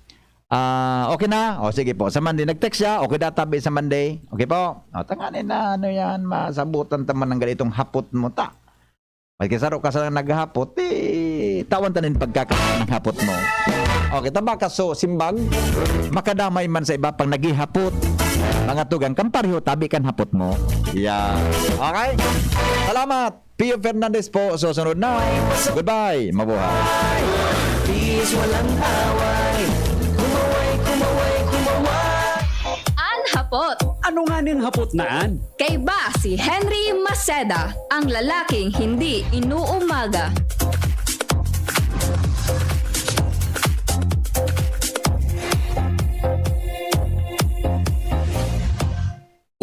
Ah, okay na? O, sige po. Sa Monday, nag-text siya. Okay na, tabi sa Monday. Okay po. O, tanganin na, ano yan, masabutan ta man ang ganitong hapot mo, ta. Pagkasaro ka sa naghahapot, eh, tawan ta nin pagkakaon ng hapot mo. Okay, tabaka so, simbag, makadamay man sa iba pang naghihapot. Mga tugang, kan pareho, tabi kan hapot mo. Yeah. Okay? Salamat! Pio Fernandez po, susunod na. Goodbye! Mabuhay! Please, walang away. Kumaway, kumaway, kumaway. An hapot. Ano nga ning hapot na an? Kaiba si Henry Maceda, ang lalaking hindi inuumaga.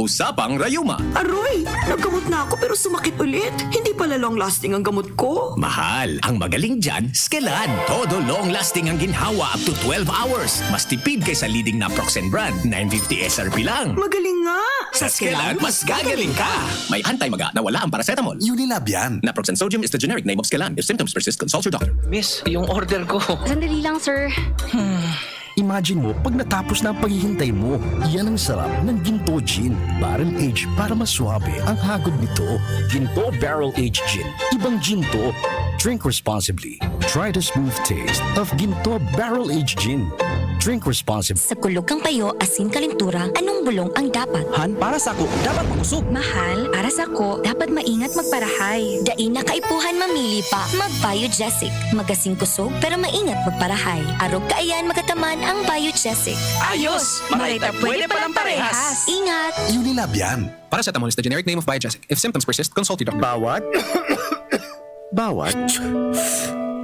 Usapang rayuma. Aroy! Naggamot na ako pero sumakit ulit. Hindi pala long-lasting ang gamot ko. Mahal, ang magaling dyan, Skelan. Todo long-lasting ang ginhawa up to twelve hours. Mas tipid kaysa leading naproxen brand, nine fifty S R P lang. Magaling nga! Sa Skelan, mas gagaling ka! May anti-maga na wala ang paracetamol. Unilab yan. Naproxen sodium is the generic name of Skelan. If symptoms persist, consult your doctor. Miss, yung order ko. Sandali lang, sir. Imagine mo pag natapos na ang paghihintay mo. Yan ang sarap ng Ginto Gin. Barrel aged para mas suabe ang hagod nito. Ginto Barrel Aged Gin. Ibang Ginto. Drink responsibly. Try the smooth taste of Ginto Barrel Aged Gin. Drink responsibly. Sa kulog kan payo asin kalentura, anong bulong ang dapat? Han, para sako, dapat makusog. Mahal, para sako, dapat maingat magparahay. Dai na kaipuhan mamili pa. Mag-Biogesic. Magasin kusog, pero maingat magparahay. Arog kaiyan magataman ang Biogesic. Ayos! Maray ta pwede palang parehas! Ingat! Unilab yan. Paracetamol is the generic name of Biogesic. If symptoms persist, consult your doctor. Bawat, bawat,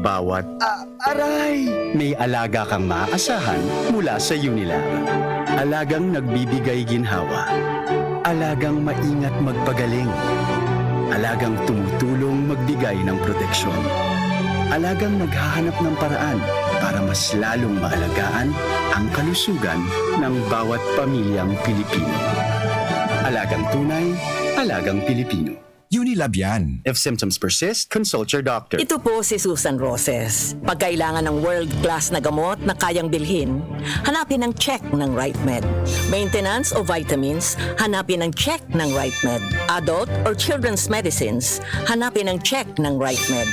bawat, ah, aray! May alaga kang maaasahan mula sa Unilab. Alagang nagbibigay ginhawa. Alagang maingat magpagaling. Alagang tumutulong magbigay ng proteksyon. Alagang naghahanap ng paraan para mas lalong maalagaan ang kalusugan ng bawat pamilyang Pilipino. Alagang tunay, alagang Pilipino. Unilab yan. If symptoms persist, consult your doctor. Ito po si Susan Roses. Pag kailangan ng world-class na gamot na kayang bilhin, hanapin ang check ng RightMed. Maintenance o vitamins, hanapin ang check ng RightMed. Adult or children's medicines, hanapin ang check ng RightMed.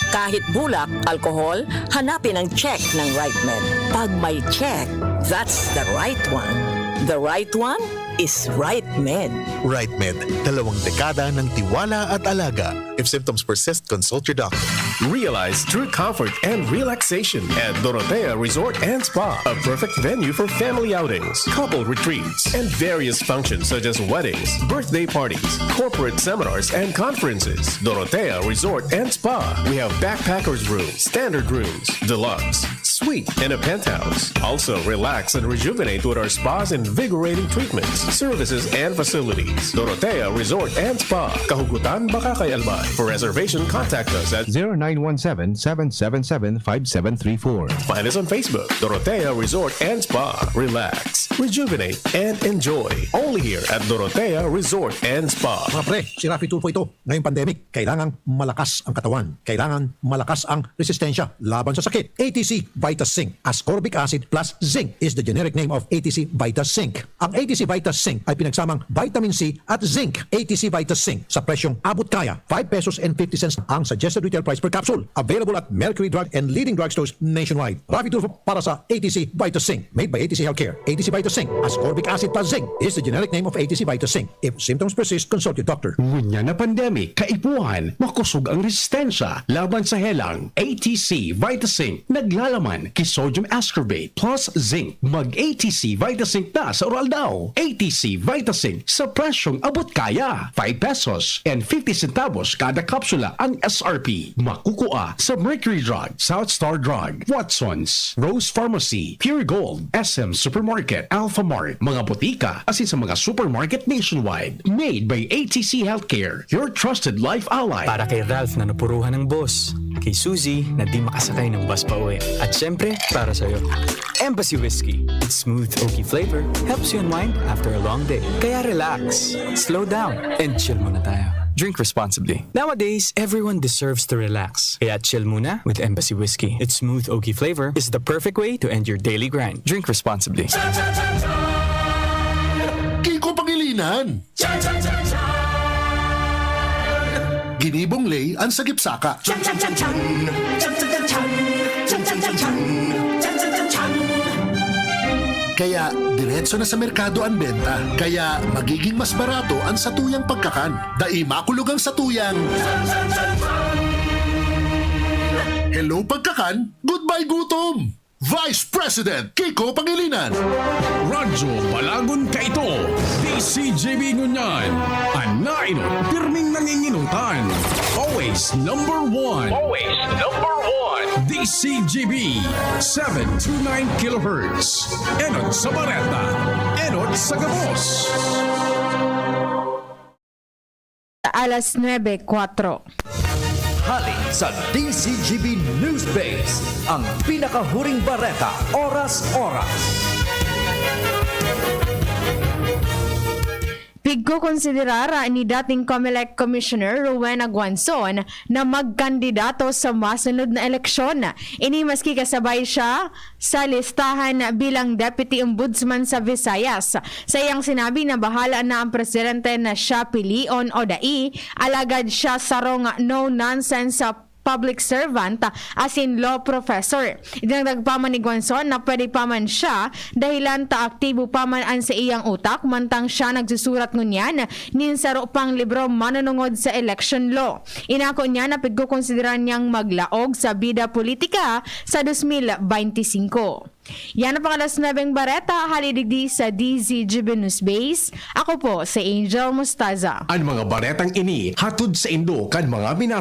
Kahit bulak, alkohol, hanapin ang check ng RightMed. Pag may check, that's the right one. The right one is RightMed. RightMed, dalawang dekada ng tiwala at alaga. If symptoms persist, consult your doctor. Realize true comfort and relaxation at Dorotea Resort and Spa, a perfect venue for family outings, couple retreats, and various functions such as weddings, birthday parties, corporate seminars, and conferences. Dorotea Resort and Spa. We have backpackers room, standard rooms, deluxe, suite, and a penthouse. Also, relax and rejuvenate with our spa's invigorating treatments, services, and facilities. Dorotea Resort and Spa, Kahugutan, Bacacay, Albay. For reservation, contact us at zero nine one seven, seven seven seven, five seven three four. Find us on Facebook, Dorotea Resort and Spa. Relax, rejuvenate, and enjoy. Only here at Dorotea Resort and Spa. Mga pre, si Raffy Tulfo ito. Ngayong pandemic, kailangang malakas ang katawan. Kailangan malakas ang resistensya laban sa sakit. A T C Vitas Zinc. Ascorbic acid plus zinc is the generic name of A T C Vitas Zinc. Ang A T C Vitas Zinc ay pinagsamang vitamin C at zinc. A T C Vitas Zinc sa presyong abot kaya, five pesos and fifty cents ang suggested retail price per capsule. Available at Mercury Drug and leading drugstores nationwide. Raffy Tulfo para sa A T C Vitas Zinc. Made by A T C Healthcare. A T C Vitas Zinc. Ascorbic acid plus zinc is the generic name of A T C Vitas Zinc. If symptoms persist, consult your doctor. Ngunyan na pandemic, kaipuhan, makusog ang resistensya laban sa helang. A T C Vitas Zinc, naglalaman ki sodium ascorbate plus zinc. Mag A T C Vitazinc na sa Uraldaw. A T C Vitazinc sa presyong abot kaya. Five pesos and fifty centavos kada kapsula ang S R P. Makukua sa Mercury Drug, South Star Drug, Watson's, Rose Pharmacy, Pure Gold, S M Supermarket, Alpha Mart, mga botika, asin sa mga supermarket nationwide. Made by A T C Healthcare, your trusted life ally. Para kay Ralph na napuruhan ng boss, kay Suzy na di makasakay ng bus pa uwi. At syempre, para sa'yo. Embassy Whiskey. Its smooth oaky flavor helps you unwind after a long day. Kaya relax, slow down, and chill muna tayo. Drink responsibly. Nowadays, everyone deserves to relax. Kaya chill muna with Embassy Whiskey. Its smooth oaky flavor is the perfect way to end your daily grind. Drink responsibly. Kiko Pangilinan. Ginibong Lay ang sagip saka. Kaya diretso na sa merkado ang benta. Kaya magiging mas barato ang satuyang pagkakan. Dai makulog ang satuyang Hello pagkakan, goodbye gutom! Vice President Kiko Pangilinan. Radyo Balagon Kaito, D C G B ngunyan. An nainot, pirming nanginginutan. Always number one. Always number one. D C G B, seven two nine kilohertz. Enot sa bareta. Enot sa gabos. Alas nuebe kwatro. Hali sa D C G B News Base, ang pinakahuring bareta, oras-oras. Pigkokonsiderar ni dating Comelec Commissioner Rowena Guanzon na magkandidato sa masunod na eleksyon. Ini maski kasabay siya sa listahan bilang Deputy Ombudsman sa Visayas. Sa iyang sinabi na bahala na ang presidente na siya pilion o dai, alagad siya sarong no-nonsense sa public servant asin law professor. Idinagdag pa man ni Guanzon na pwede pa man siya dahilan ta aktibo pa man an saiyang utak mantang siya nagsusurat ngunyan nin saro pang libro manunungod sa election law. Inako niya na pigkokonsidera niyang maglaog sa bida politika sa dos mil beinti singko. Yan ang pang alas nuebeng bareta, hali digdi sa D Z G B News Base. Ako po si Angel Mostaza. An mga baretang ini hatod sa indo kan mga